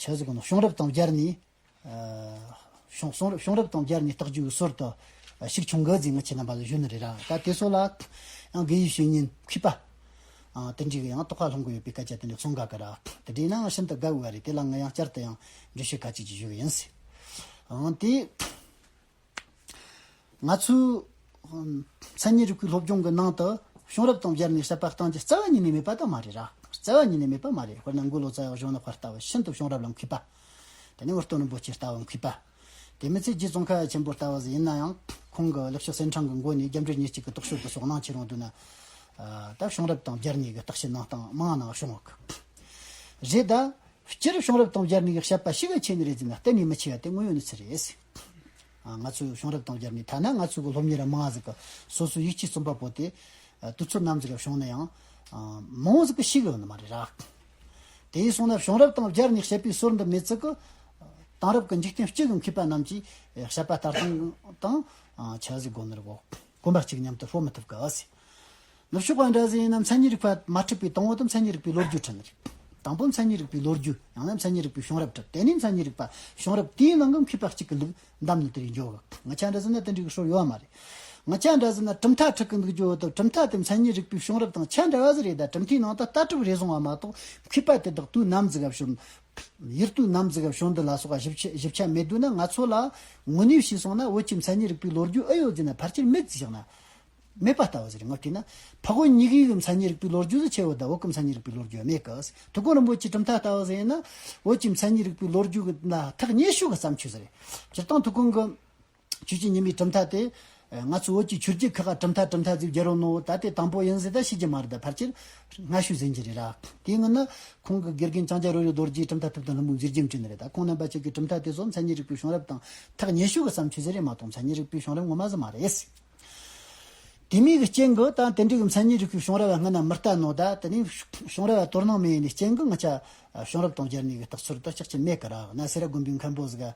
ཆི་ཟིག་གི་ནོ་བྱུང་རབས་དང་སྦྱར་ནས། བྱུང་བྱུང་བྱུང་རབས་དང་སྦྱར་ནས་རྟགས་བརྗོད་ཀྱི་སྲོལ་དུ་ཞིག་བྱུང་གི་ཟིག་ང་ཆི་རྣམ་པ་ལ་ཞུ་ནི་རེད་ར། ད་དེ་སོགས་ལ་ཡང་དགེ་བའི་བཤེས་གཉེན་མཁས་པ་དེ་འདྲའི་གི་ཡང་དོགས་པ་སློང་གི་ཡོད་པའི་སྐད་ཆ་དེ་འདྲ་གསུང་ག་གི་ར། དེ་འདྲའི་ནང་ཤིན་ཏུ་དགའ་བོ་རེད། དེ་ལ་ང་ཡང་བསྐྱར་དུ་ཡང་འགྲེལ་བཤད་ཁ་ཅིག་ཅིག་ཞུ་གི་ཡིན་ཟེར། ཨང་དེ། ང་ཚོའི་ཨམ་མཚན་ཉིད་རིག་པའི་སློབ་སྦྱོང་གི་ནང་དུ་བྱུང་རབས་དང་སྦྱར་ནས་བཤད་པ་བཏང་རྒྱུ་རྩ་བ་ཉིད་ནས་མེད་པ་དང་མ་རེད་ར། རྩ་བ་ཉིད་ནས་མེད་པ་མ་རེད། དཔེར་ན་མགོ་ལོག་རྩ་བ་གཞོན་ནུ་དཔལ་ལྟ་བུ་ཤིན་ཏུ་བྱུང་རབས་ལ་མཁས་པ། དེ་ནས་དབུ་སྟོན་རིན་པོ་ཆེ་ལྟ་བུ་མཁས་པ། དེ་མི་ཚད་རྗེ་ཙོང་ཁ་པ་ཆེན་པོ་ལྟ་བུ་ཟིག་ཡིན་ན་ཡང་ཁོང་གི་ལེགས་བཤད་གསེར་ཕྲེང་གི་མགོ་ནས་རྒྱ་འགྲེལ་ཉེར་གཅིག་གི་རྟོགས་བརྗོད་དུ་སོགས་གནང་ཁྱེར་ཡོང་དུས་ན། ད་བྱུང་རབས་དང་སྦྱར་ནས་གི་བརྟག་དཔྱད་གནང་སྟངས་མང་ང་ནང་བྱུང་བ་གི་རེད་ད། སྤྱིར་བྱུང་རབས་དང་སྦྱར་ནས་བཤད་པ་ཞིག་ག་ཆེ་ནི་རེད་ཟེར་ན་གཏན་ནས་མི་ཆེ་བ་དེ་དངོས་ཡོད་གནས་ཚུལ་རེད། ང་ཚོས་བྱུང་རབས་དང་སྦྱར་ནས་ཐ་ན་ང་ཚོ་གི་སློབ་གཉེར་མང་ཟིག་གི་སོ་སོའི་ཡིད་ཆེས་རྩོམ་པ་པོ་དེ་དུས་ཚོད་ནམ་ཟིག་ག་བྱུང་ན་ཡང་མང་ཟིག་གི་ཤེས་གི་ཡོད་ནི་མ་རེད་ར། དེ་ཡིན་སོང་ན་བྱུང་རབས་དང་སྦྱར་ནས་བཤད་པའི་སྲོལ་འདི་མེད་ཚུལ་གི་དེང་རབས་ཀྱི་འཇིག་རྟེན་སྤྱི་གི་མཁས་པ་རྣམས་ཀྱིས་བཤད་པ་ལྟར་སྟངས་དང་ཆ་ཟིག་དགོས་ནི་རེད་གོ། གོམ་པ་གཅིག་མཉམ་དུ་སྤོ་མི་ཐུབ་གི་ཨ་སི། ནུབ་ཕྱོགས་པ་འདྲ་ཟིག་ཡིན་ན་མཚན་ཉིད་རིག་པ་མ་འཁྲུལ་བའི་དང་པོ་དེ་མཚན་ཉིད་རིག་པའི་ལོ་རྒྱུས་ཁྲིད་ནི་རེད། དང་པོ་མཚན་ཉིད་རིག་པའི་ལོ་རྒྱུས། ཡང་ན་མཚན་ཉིད་རིག་པའི་བྱུང་རབས་ཁྲིད། དེ་ནས་མཚན་ཉིད་རིག་པ་བྱུང་རབས་དེའི་ནང་གི་མཁས་པ་གཅིག་གི་ལུགས་འདམ་ནས་དེ་རིགས་འཇོག་གི། ང་ཆ་འདྲ་ཟིག་ན་དེ་འདྲའི་གི་སྲོལ་ཡོད་མ་རེད། ང་ཆ་འདྲ་ཟིག་ན་གྲུབ་མཐའ་ཁྲིད་གི་འདུག་རྒྱུ་བོ་དང་། གྲུབ་མཐའ་དེ་མཚན་ཉིད་རིག་པའི་བྱུང་རབས་དང་ཆ་འདྲ་བ་ཟིག་རེད། ད་གྲུབ་མཐའི་ནང་དུ་ལྟ་གྲུབ་རེ་བཟུང་བ་མ་གཏོགས་མཁས་པ་དེ་དག་དུས་ནམ་ཟིག་ག་བྱུང་། ཡུལ་དུས་ནམ་ཟིག་ག་བྱུང་འདི་ལ་སོགས་པ་ཞིབ་ཆ་ཞིབ་ཆ་མེད་དུས་ན། ང་ཚོ་ལ་དངོས་གནས་བྱས་སོང་ན་བོད་ཀྱི་མཚན་ཉིད་རིག་པའི་ལོ་རྒྱུས་ཨེ་ཡོད་ཟེར་ན་ཕལ་ཆེར་མེད་ཟེར་བཞག་ན། མེད་པ་ལྟ་བུ་ཟེར། ངོ་བལྟས་ན་འཕགས་བོད་གཉིས་ཀའི་གི་མཚན་ཉིད་རིག་པའི་ལོ་རྒྱུས་ཟིག་ཆེ་བོ་ད་བོད་ཀྱི་མཚན་ཉིད་རིག་པའི་ལོ་རྒྱུས་མེད་གི། ཐུའུ་ཀུན་རིན་པོ་ཆེའི་གྲུབ་མཐའ་ལྟ་བུ་ཟེར་ན་བོད་ཀྱི་མཚན་ཉིད་རིག་པའི་ལོ་རྒྱུས་གི་ན་ཐག་ཉེ་ཤོས་གི་བརྩམས་ཆོས་ཟིག་རེད། སྤྱིར་བཏང་ཐུའུ་ཀུན་གི་ཆོས་ཀྱི་ཉི་མའི་གྲུབ་མཐའ་དེ། ང་ཚོ་བོད་ཀྱི་ཆོས་བརྒྱུད་ཁག་ག་གྲུབ་མཐའ་གྲུབ་མཐའ་ཟིག་བརྒྱབ་ཡོད་ནོ་ད་དེ་དང་པོ་ཡིན་ཟེར་ད་ཤེས་ཀྱི་མ་རེད། ད་ཕལ་ཆེར་སྔ་ཤོས་ཟིན་གྱི་རེད་ར། དེའི་སྔོན་ན་ཁོང་གི་དགེ་རྒན་ལྕང་སྐྱ་རོལ་དབྱངས་རྡོ་རྗེའི་གྲུབ་མཐའ་ཐུབ་བསྟན་ལྷུན་པོའི་མཛེས་རྒྱན་བྲིས་ནི་རེད། ད་ཁོང་རྣམ་པ་ཆོས་ཀྱི་གྲུབ་མཐའ་དེ་ཚོ་མཚན་ཉིད་རིག་པའི་བྱུང་རབས་དང་ཐག་ཉེ་ཤོས་གི་བརྩམས་ཆོས་ཟིག་རེད་མ་གཏོགས་མཚན་ཉིད་རིག་པའི་བྱུང་རབས་ངོ་མ་ཟིག་མ་རེད། དེ་མིན་གྱི་རྐྱེན་གྱིས་ད་དེ་འདྲའི་གི་མཚན་ཉིད་རིག་པའི་བྱུང་རབས་ལ་སྔ་ན་མི་ལྟ་ནོ། ད་དེ་ནས་བྱུང་རབས་ལ་དོ་སྣང་མེད་ནི་རྐྱེན་གྱིས་ང་ཆ་བྱུང་རབས་དང་སྦྱར་ནས་གི་རྟགས་ཚུལ་དུ་ལྕགས་ཀྱི་མེད་གི་ར། ན་སེ་ར་དགོན་པའི་མཁན་པོ་ཟིག་ག་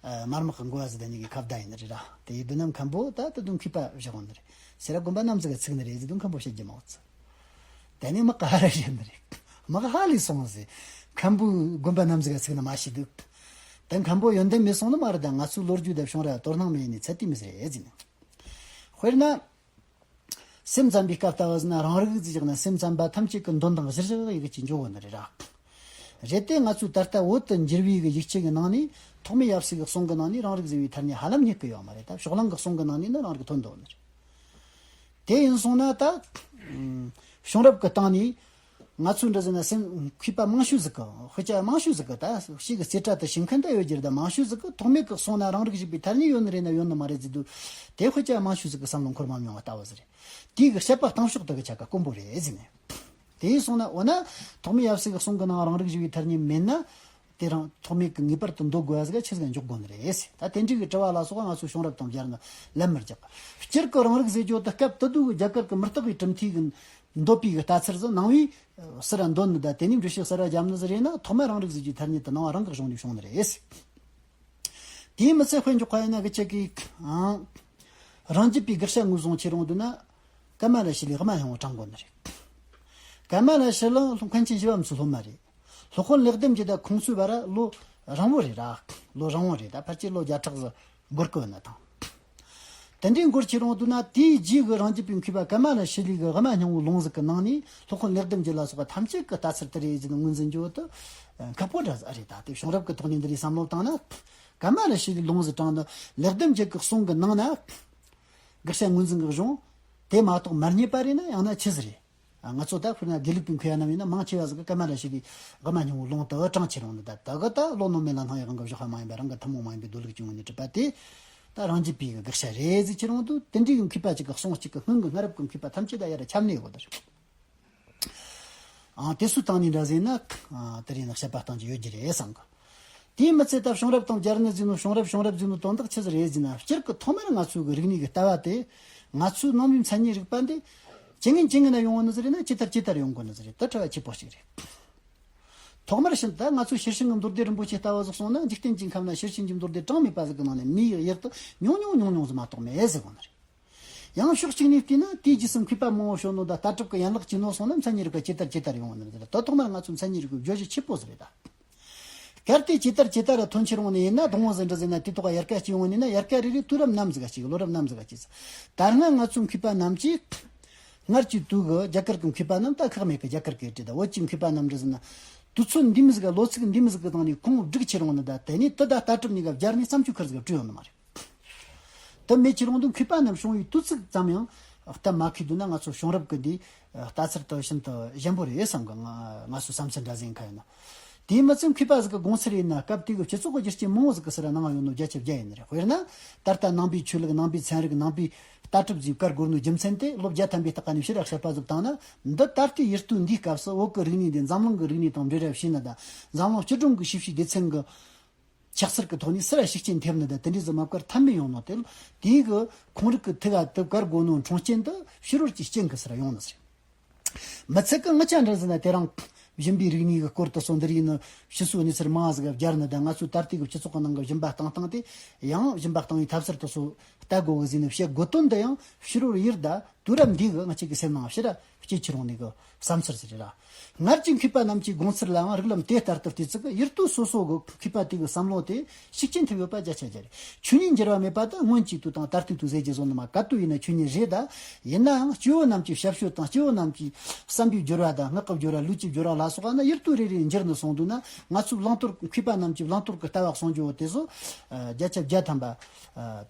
དམར་དམག་གི་འགོ་བ་ཟིག་དང་གཉིས་ཀྱི་ཁ་བརྡ་ཡིན་ནི་རེད་ར། དེ་ཡི་དུས་ན་མཁན་པོ་ད་དེ་དུས་མཁས་པ་བཞག་ཡོང་ནི་རེད། སེ་ར་དགོན་པ་ནམ་ཟིག་ག་ཚུགས་ནི་རེད་ཟེར་དུས་མཁན་པོ་བཤད་རྒྱུ་མ་ཚུགས། དེ་ནས་དམག་ག་ཧ་ར་བཤད་ནི་རེད། དམག་ཧ་ལས་སོང་ཟེར། མཁན་པོའི་དགོན་པ་ནམ་ཟིག་ག་ཚུགས་ནི་མ་ཤེས་དུས། དེ་མཁན་པོ་ཡོན་ཏན་མེད་སོང་ནི་མ་རེད། ད་ང་ཚོའི་ལོ་རྒྱུས་དང་བྱུང་རབས་དོ་སྣང་མེད་ནི་ཚད་དེ་མི་ཟེར་ཨེ་ཟེར་ནི། དཔེར་ན། སེམས་ཙམ་པའི་སྐབས་ལྟ་བུ་ཟིན་ན་རང་རིག་ཟེར་བཞག་ན་སེམས་ཙམ་པ་ཐམས་ཅད་ཀྱི་འདོན་དང་གཞིར་བཞག་ཡི་གེ་ཅིག་འཇོག་གོ་ནི་རེད་ར། རེད་དེ་ང་ཚོའི་ད་ལྟ་བོད་དུ་འགྱུར་བའི་གི་ཡིག་ཆ་གི་ནང་ནས་ཐོགས་མེད་ཡབ་སྲས་ཀྱི་གསུང་གི་ནང་ནས་རང་རིག་ཟེར་བའི་ཐ་སྙད་ཧ་ལམ་རྙེད་གི་ཡོད་མ་རེད། ད་ཕྱོགས་གླང་གི་གསུང་གི་ནང་ནས་ནི་རང་རིག་ཐོན་འདུག་ནི་རེད། དེ་ཡིན་སོང་ན་ད་བྱུང་རབས་ཀྱི་སྟེང་ནས། ང་ཚོའི་འདྲ་ཟེར་ན་སེམས་མཁས་པ་མང་ཤོས་ཟིག་གི་དཔེ་ཆ་མང་ཤོས་ཟིག་གི་ད་ཤེས་གི་རྩེ་གྲ་དུ་ཤེས་མཁན་ད་ཡོད་རྒྱུ་རེད། ད་མང་ཤོས་ཟིག་གི་ཐོགས་མེད་གི་གསུང་ན་རང་རིག་ཞིག་པའི་ཐ་སྙད་ཡོད་ནི་རེད་ན་ཡོད་ནི་མ་རེད་ཟེར་དུས། དེ་དཔེ་ཆ་མང་ཤོས་ཟིག་གི་བསམ་བློ་འཁོར་མ་མྱོང་བ་ལྟ་བུ་ཟིག་རེད། དེའི་གི་བཤད་པ་གཏང་ཕྱོགས་དུ་གི་ཆ་ག་དཀོན་པོ་རེད་ཟེར་ནས། དེ་ཡིན་སོང་ན་འོ་ན་ཐོགས་མེད་ཡབ་སྲས་ཀྱི་གསུང་གི་ནང་རང་རིག་ཞིག་པའི་ཐ་སྙད་མེད་ན། དེ་རང་ཐོགས་མེད་ཀྱི་ངེས་པར་དུ་འདོད་དགོས་པ་ཟིག་ཆི་ཟིག་འཇོག་དགོས་ནི་རེད་ཟེར། ད་དེ་འདྲའི་གི་དྲི་བ་ལ་སོགས་ང་ཚོས་བྱུང་རབས་དང་སྦྱར་ན་ལན་མི་རྒྱག་གི། སྤྱིར་གི་རང་རིག་ཟེར་རྒྱུ་དེ་སྐབས་དེ་དུས་ཀྱི་རྒྱ་གར་གྱི་མུ་སྟེགས་པའི་གྲུབ་མཐའི་གི་འདོད་པའི་གི་ལྟ་ཚུལ་ཟིག་ནང་བའི་ཟུར་ར་འདོན་ནི། ད་དེ་ནས་འགྲེལ་བཤད་ཟུར་ར་བརྒྱབ་ནི་ཟིག་རེད་ན་ཐོག་མར་རང་རིག་ཟེར་རྒྱུའི་ཐ་སྙད་དེ་ནང་རང་གི་གཞུང་ནས་བྱུང་ནི་རེད་ཟེར། དེའི་མི་ཚད་དཔེ་འཇོག་པ་ཡིན་ན་གི་ཆེ་གི་ཨང་། རང་རྒྱུད་པའི་དགག་བྱ་ངོས་བཟུང་བྱེད་རུང་དུས་ན། ཀ་མ་ལ་ཤཱི་ལའི་དབུ་མ་སྙིང་པོ་དྲངས་དགོས་ནི་རེད། ཀ་མ་ལ་ཤཱི་ལ་མཁན་ཆེན་བཞི་པ་མི་ཚོ་སློབ་མ་རེད། སློབ་དཔོན་ལེགས་ལྡན་འབྱེད་དང་ཁོང་ཚོའི་བར་ལོ་རིང་བོ་རེད་ར། ལོ་རིང་བོ་རེད། ད་ཕལ་ཆེར་ལོ་བརྒྱ་ཕྲག་ཟིག་འགོར་གི་ཡོད་ན་ཐང་། དེ་འདྲའི་འགོར་ཁྱེར་ཡོང་དུས་ན་དེའི་རྗེས་ཀྱི་རང་རྒྱུད་པའི་མཁས་པ་ཀ་མ་ལ་ཤཱི་ལའི་གི་དབུ་མ་སྙིང་པོའི་ལུང་ཟིག་གི་ནང་ནས་སློབ་དཔོན་ལེགས་ལྡན་འབྱེད་ལ་སོགས་པ་ཐམས་ཅད་ཀྱི་ལྟ་ཚུལ་དེ་རེད་ཟེར་ནས་ངོས་འཛིན་རྒྱུ་དེ་ཁག་པོ་འདྲ་ཟིག་རེད། ད་དེ་བྱུང་རབས་ཀྱི་ཐོག་ནས་འདི་རིགས་བསམ་བློ་བཏང་ན། ཀ་མ་ལ་ཤཱི་ལའི་ལུང་ཟིག་དྲངས་ནས་ལེགས་ལྡན་འབྱེད་ཀྱི་གསུང་གི་ནང་ན། དགག་བྱ་ངོས་འཛིན་གྱི་གཞུང་དེ་མ་གཏོགས་མ་རྙེད་པ་རེད་ན་ཡང་ན་ཆི་ཟིག་རེད། ང་ཚོ་ད་དཔེར་ན་དགེ་ལུགས་པའི་མཁས་པ་རྣམས་ཡིན་ན་མང་ཆེ་བ་ཟིག་གིས་ཀ་མ་ལ་ཤཱི་ལའི་དབུ་མ་སྙིང་པོའི་ལུང་དེ་དྲངས་ཁྱེར་ཡོང་ནི། ད་དེ་གི་ད་བློ་རྣོ་མེད་ལ་སྣང་བའི་དབང་གིས་བཞག་པ་མ་ཡིན་པར་རང་གི་ཐུན་མོང་མ་ཡིན་པའི་མདོ་ལུགས་ཀྱི་ངོས་ནས་གྲུབ་པ་དེ། ད་རང་རྒྱུད་པའི་གི་དགག་བྱ་རེད་ཟེར་ཁྱེར་འོང་དུས་དེ་འདྲའི་གི་མཁས་པ་གཅིག་གི་གསུང་གཅིག་གི་སྔོན་གི་སྔ་རབས་ཀྱི་མཁས་པ་ཐམས་ཅད་ད་ཡར་ཁྱབ་ནས་ཡོད་གི་ད། ཨ་དེ་ཚོའི་སྟེང་ནས་འདྲ་ཟེར་ན། ཨ་དེ་རིང་ནས་དཔྱད་པ་གཏང་རྒྱུ་ཡོད་རྒྱུ་རེད་བསམ་གི། དེའི་མི་ཚད་ད་བྱུང་རབས་དང་སྦྱར་ནས་ཟེར་ནོ། བྱུང་རབས་བྱུང་རབས་ཟེར་ནོ་དོན་དག་ཆི་ཟིག་རེད་ཟེར་ན། སྤྱིར་གི་ཐོག་མར་ང་ཚོའི་གི་རིག་གནས་གི་ལྟ་བ་དེ། ང་ཚོའི་ནང་པའི་མཚན་ཉིད་རིག་པ་འདི། ཇི་སྔོན་ཇི་སྔོན་ན་ཡོང་བ་ནི་ཟིག་རེད་ན། ཇི་ལྟར་ཇི་ལྟར་ཡོང་དགོས་ནི་ཟིག་རེད། དེ་དྲི་བ་ཆེ་པོ་ཞིག་རེད། ཐོག་མར་ཕྱིན་ད་ང་ཚོའི་ཤེར་ཕྱིན་གྱི་མདོ་སྡེ་རིན་པོ་ཆེ་ལྟ་བུ་ཟིག་སོང་ན། འཇིག་རྟེན་གྱི་ཁམས་ན་ཤེར་ཕྱིན་གྱི་མདོ་སྡེ་གྲངས་མེད་པ་ཟིག་གི་ནང་ནས་མིའི་ཡུལ་དུ་ཉུང་ཉུང་ཉུང་ཉུང་ཟིག་མ་གཏོགས་མེད་ཟེར་གོ་ནི་རེད། ཡང་ཕྱོགས་གཅིག་ནས་བལྟས་ན། དེའི་རྗེས་སུ་མཁས་པ་མང་བོ་བྱོན་ནོ་དང་། ལྟ་གྲུབ་ཀྱི་ཡན་ལག་བཅུ་ནོ་སོང་ན། མཚན་ཉིད་རིག་པ་ཇི་ལྟར་ཇི་ལྟར་ཡོང་བ་ནི་རེད། ད་ཐོག་མར་ང་ཚོ་མཚན་ཉིད་རིག་པའི་བརྗོད་གཞི་ཆེ་པོ་ཟིག་རེད་ད། གལ་ཏེ་ཇི་ལྟར་ཇི་ལྟར་ཐོན་ཁྱེར་འོང་ནི་ཡིན་ན། དང་པོ་ཟིག་འདྲ་ཟེར་ན། དེ་ཐོག་ཡལ་ག་གཅིག་ཡོང་ནི་ན། ཡལ་ག་རེ་རེ་དུས་རབས་ནམ་ཟིག་ག་གཅིག་ལོ་རབས་ནམ་ཟིག་ག་གཅིག་ད་སྔ་ང་ཚོའི་མཁས་པ་རྣམས་ཀྱིས་སྔར་གྱི་དུས་ཀྱི་རྒྱ་གར་གྱི་མཁས་པ་རྣམས། ད་ཁག་མེད་ཀྱི་རྒྱ་གར་གྱི་རེད་ད། བོད་ཀྱི་མཁས་པ་རྣམས་འདྲ་ཟེར་ན། དུས་ཚོད་འདི་མོ་ཟིག་ག་ལོ་ཚིགས་འདི་མོ་ཟིག་གི་སྟེང་ནས་ཁུངས་བསྒྲིགས་ཁྱེར་འོང་ནི། ད་དེ་ནས་དེ་ད་ལྟ་གྲུབ་ནི་ག་སྦྱར་ནས་བརྩམས་ཆོས་ཁུར་ཟིག་ག་བྲིས་ཡོང་ནི་མ་རེད། དེ་མེད་ཁྱེར་འོང་དུས་མཁས་པ་རྣམས་བྱུང་བའི་དུས་ཚིགས་ཙམ་ཡང་སྟབས་མ་ཁེལ་དུས་ན། ང་ཚོ་བྱུང་རབས་ཀྱི་འདི་ལྟ་ཚུལ་དེ་ཤིན་ཏུ་ཞན་པོ་རེད་བསམ་གི། ང་ང་ཚོའི་བསམ་ཚུལ་འདྲ་ཟིག་ཡིན་ཁ་ཡིན་ན། དེའི་མི་ཚད་མཁས་པ་ཟིག་གི་དགོངས་ཚུལ་ཡིན་ན། སྐབས་དེ་གི་སྤྱི་ཚོགས་ཀྱི་རྒྱུ་རྐྱེན་མང་བོ་ཟིག་གིས་ཟུར་གནང་ཡོད་ནོ་བརྒྱ་ཆ་བརྒྱ་ཡིན་ནི་རེད། དཔེར་ན། ད་ལྟ་ནང་པའི་ཆོས་ལུགས། ནང་པའི་ཚན་རིག། ནང་པའི་ལྟ་གྲུབ་ཟེར་བཀར་དགོས་ནོ་རྒྱུ་མཚན་དེ། ལོ་བརྒྱ་ཐམ་པའི་སྟེང་ནས་ཕྱིར་དཔྱད་པ་ཟིག་བཏང་ན། འདི་ད་ལྟའི་ཡུལ་དུས་འདིའི་སྐབས་སུ་བོད་ཀྱི་རིག་གནས་འདི་འཛམ་གླིང་གི་རིག་གནས་དང་འབྲེལ་བ་བྱས་ནི་དང་། འཛམ་གླིང་སྤྱི་སྒྲོམ་གྱི་ཤེས་བྱའི་སྡེ་ཚན་གྱི་ཕྱག་འཚལ་གྱི་ཐོག་ནས་ཟུར་ཤུགས་རྐྱེན་ཐེབས་ནི་དང་། དེ་འདྲའི་ཟིག་མ་བཀར་ཐབས་མེད་ཡོང་ནོ་དེ། དེའི་གི་ཁུངས་རིག་གི་ཐིག་ག་དེ་བཀར་དགོས་ནོ་འཕྲོང་རྐྱེན་དེ་ཕྱི་རོལ་གྱི་རྐྱེན་གྱིས་ཟུར་ཡོང་ནི་ཟིག་རེད། མི་ཚད་ཀྱི་ང་ཆ་འདྲ་ཟེར་ན། དེ་རིང་སྦྱིན་པའི་རིག་གནས་ཀྱི་སྐོར་དུ་སོང་། འདི་རིགས་ནི་ཕྱི་སོའི་གནས་ཚུལ་མང་ཟིག་སྦྱར་ནི་དང་། ང་ཚོའི་ད་ལྟའི་གི་སྤྱི་ཚོགས་ཀྱི་ནང་གི་སྦྱིན་པ་བཏང་སྟངས་དེ། ཡང་སྦྱིན་པ་བཏང་བའི་ཐབས་ཟུར་དེ་ཚོ་ལྟ་དགོས་གི་ཟེར་ནས་བཤད་དགོས་དོན་འདི་ཡང་ཕྱི་རོལ་ཡུལ་ད་དུས་རབས་འདི་གི་ང་ཅག་གི་སེམས་ནང་ཕྱིར་ར་སྐྱེ་ཁྱེར་འོང་ནི་གི་བསམ་ཚུལ་ཟིག་རེད་ལ། སྔར་གྱི་མཁས་པ་རྣམས་ཀྱི་དགོངས་ཚུལ་ལའང་རིགས་ལམ་དེ་ལྟར་དུ་བལྟས་ཚུལ་གྱིས། ཡུལ་དུས་སོ་སོ་གི་མཁས་པ་དེ་གི་བསམ་བློ་དེ་ཤུགས་རྐྱེན་ཐེབས་ཡོད་པ་བརྒྱ་ཆ་བརྒྱ་རེད། ཆོས་ཉིད་འགྱུར་བ་མེད་པ་དེ་སྔོན་གྱི་དུས་དང་ད་ལྟའི་དུས་ཟེར་རྒྱུ་བཟོ་ནི་མ། ག་དུས་ཡིན་ན་ཆོས་ཉིད་རེད་ད། ཡིན་ནའང་སྐྱེ་བོ་རྣམས་ཀྱི་ཞབས་ཞུ་དང་། སྐྱེ་བོ་རྣམས་ཀྱི་བསམ་པའི་འགྱུར་བ་དང་། ངག་གི་འགྱུར་བ། ལུས་ཀྱི་འགྱུར་བ་ལ་སོགས་པ་ནི་ཡུལ་དུས་རེ་རེ་འགྱུར་ནས་སོང་དུས་ན། ང་ཚོའི་བླང་དོར། མཁས་པ་རྣམས་ཀྱི་བླང་དོར་གྱི་ལྟ་བ་གསུང་རྒྱུ་བོ་དེ་ཚོ་བརྒྱ་ཆ་བརྒྱ་ཐམ་པ་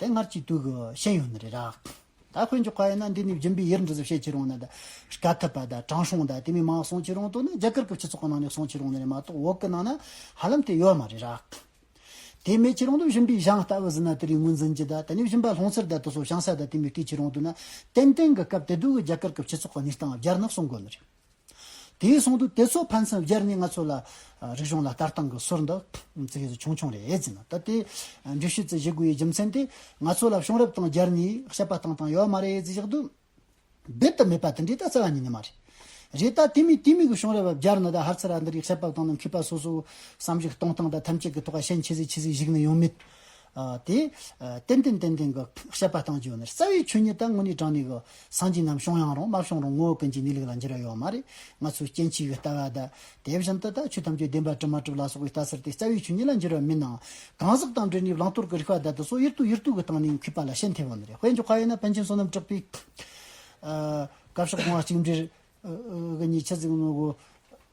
དེ་སྔར་གྱི་དུས་ཀྱི་ཤན་ཡོད་ནི་རེད་ར། ད་དཔེ་འཇོག་པ་ཡིན་ན། འདི་ནས་སྦྱིན་པའི་ཡུལ་འདྲ་ཟིག་བཤད་ཁྱེར་འོང་ན། ད་དཀའ་ཐུབ་པ་དང་དྲང་སྲོང་དང་དེ་མོ་མང་གསུང་ཁྱེར་འོང་དུས་ན། རྒྱ་གར་གྱི་སྤྱི་ཚོགས་ཀྱི་ནང་ནས་གསུང་ཁྱེར་འོང་ནི་རེད་མ་གཏོགས། བོད་ཀྱི་ནང་ན་ཧ་ལམ་དེ་ཡོད་མ་རེད་ར། དེ་མེད་ཁྱེར་འོང་དུས་སྦྱིན་པའི་གཞུང་ལྟ་བུ་ཟེར་ན། དེ་རིང་ངོས་འཛིན་རྒྱུ་དང་། དེ་ནས་སྦྱིན་པ་སློང་ཚུལ་དང་དེ་ཚོ་བྱང་ས་དང་དེ་མོ་བལྟས་ཁྱེར་འོང་དུས་ན། ཏན་ཏན་གྱི་སྐབས་དེ་དུས་ཀྱི་རྒྱ་གར་གྱི་སྤྱི་ཚོགས་ཀྱི་གནས་སྟངས་སྦྱར་ནས་གསུང་དགོས་ནི་རེད། དེ་སོང་དུས་དེ་ཚོ་ཕན་ཚུན་སྦྱར་ནས་ང་ཚོ་ལ་རིག་གཞུང་ལ་ལྟ་སྟངས་ཀྱི་སོར་འདི་ཙི་གེ་ཟིག་ཆུང་ཆུང་རེད་ཟེར་ན། ད་དེ་འགྲེལ་བཤད་ཙི་བྱེད་དགོས་པའི་རྒྱུ་མཚན་དེ། ང་ཚོ་ལ་བྱུང་རབས་དང་སྦྱར་ནས་དཔྱད་པ་བཏང་སྟངས་ཡོད་མ་རེད་ཟེར་བཞག་དུས། རྦད་དེ་མེད་པ་དེ་འདྲའི་ད་རྩ་བ་ཉིད་ནས་མ་རེད། རེད། ད་དེ་མོ་དེ་མོ་གི་བྱུང་རབས་སྦྱར་ནས་ད་ཕར་ཚུར་འདི་རིགས་དཔྱད་པ་བཏང་ན། མཁས་པ་སོ་སོའི་བསམ་གཞིག་གཏོང་སྟངས་དང་ཐམས་ཅད་ཀྱི་ཐོག་ཤན་ཆི་ཟིག་ཆི་ཟིག་ཞུགས་ནས་ཡོང་མེད། ཨ་དེ་ཨ་ཏན་ཏན་ཏན་ཏན་གྱི་དཔྱད་པ་བཏང་རྒྱུ་ཡོད་ནི། རྩ་བའི་ཆོས་ཉིད་ད་དངོས་གནས་དྲང་གནས་གི་སངས་རྒྱས་རྣམས་བྱུང་ཡང་རུང་། མ་བྱུང་རུང་ངོ་བོ་ཀུན་གྱི་གནས་ལུགས་ལ་འགྱུར་བ་ཡོད་མ་རེད། ང་ཚོའི་སྐྱེ་འཆི་གི་ལྟ་བ་ད། དེ་བཞིན་དུ་ད་ཆོས་ཐམས་ཅད་བདེན་པ་གྲུབ་མ་གྲུབ་ལ་སོགས་པའི་ལྟ་ཚུལ་དེ་རྩ་བའི་ཆོས་ཉིད་ལ་འགྱུར་བ་མིན་ནའང་། གང་ཟག་དང་འབྲེལ་ནས་བླང་དོར་གྱི་རིགས་པ་ད་དེ་ཚོ་ཡུལ་དུས་ཡུལ་དུས་ཀྱི་སྟེང་ནས་མཁས་པ་ལ་ཤན་ཐེབས་ཡོང་ནི་རེད། དཔེ་འཇོག་པ་ཡིན་ན། པཎ་ཆེན་བསོད་ནམས་གྲགས་པས། ཨ་བཀའ་ཕྱོགས་སྒོ་ང་གཅིག་འབྲེལ་གི་ཉེས་ཆད་ཟིག་ནོ་གོ།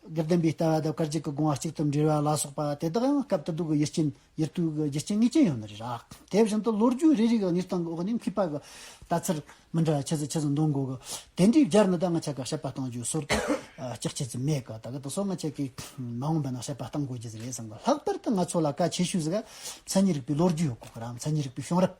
དགེ་ལྡན་པའི་ལྟ་བ་དང་བཀའ་བརྒྱུད་ཀྱི་སྒོ་ང་གཅིག་ཏུ་འབྲེལ་བ་ལ་སོགས་པ་དེ་དག་ཡང་སྐབས་དེ་དུས་ཀྱི་ཡུལ་རྐྱེན། ཡུལ་དུས་ཀྱི་རྒྱུ་རྐྱེན་ངེས་ཅན་ཡོད་ནི་རེད་ར། དེ་བཞིན་དུ་ལོ་རྒྱུས་རེ་རེ་གི་གནས་སྟངས་ཀྱི་འོག་ནས་མཁས་པ་གི་ལྟ་ཚུལ་མི་འདྲ་བ་ཆི་ཟིག་ཆི་ཟིག་འདོན་དགོས་གི། དེ་འདྲའི་སྦྱར་ནས་ད་ང་ཆ་ག་དཔྱད་པ་གཏང་རྒྱུའི་སོར་དུ་ཨ་ལྕགས་ཆི་ཟིག་མེད་གི། ད་གི་དེ་སོ་ང་ཆ་གི་མ་འོངས་པ་ན་དཔྱད་པ་གཏང་དགོས་རྒྱུ་ཟིག་རེད་བསམ་གི། ལྷག་པར་དུ་ང་ཚོ་ལ་གལ་ཆེ་ཤོས་ཟིག་ག་མཚན་ཉིད་རིག་པའི་ལོ་རྒྱུས་ཡོད་གི་ར། མཚན་ཉིད་རིག་པའི་བྱུང་རབས།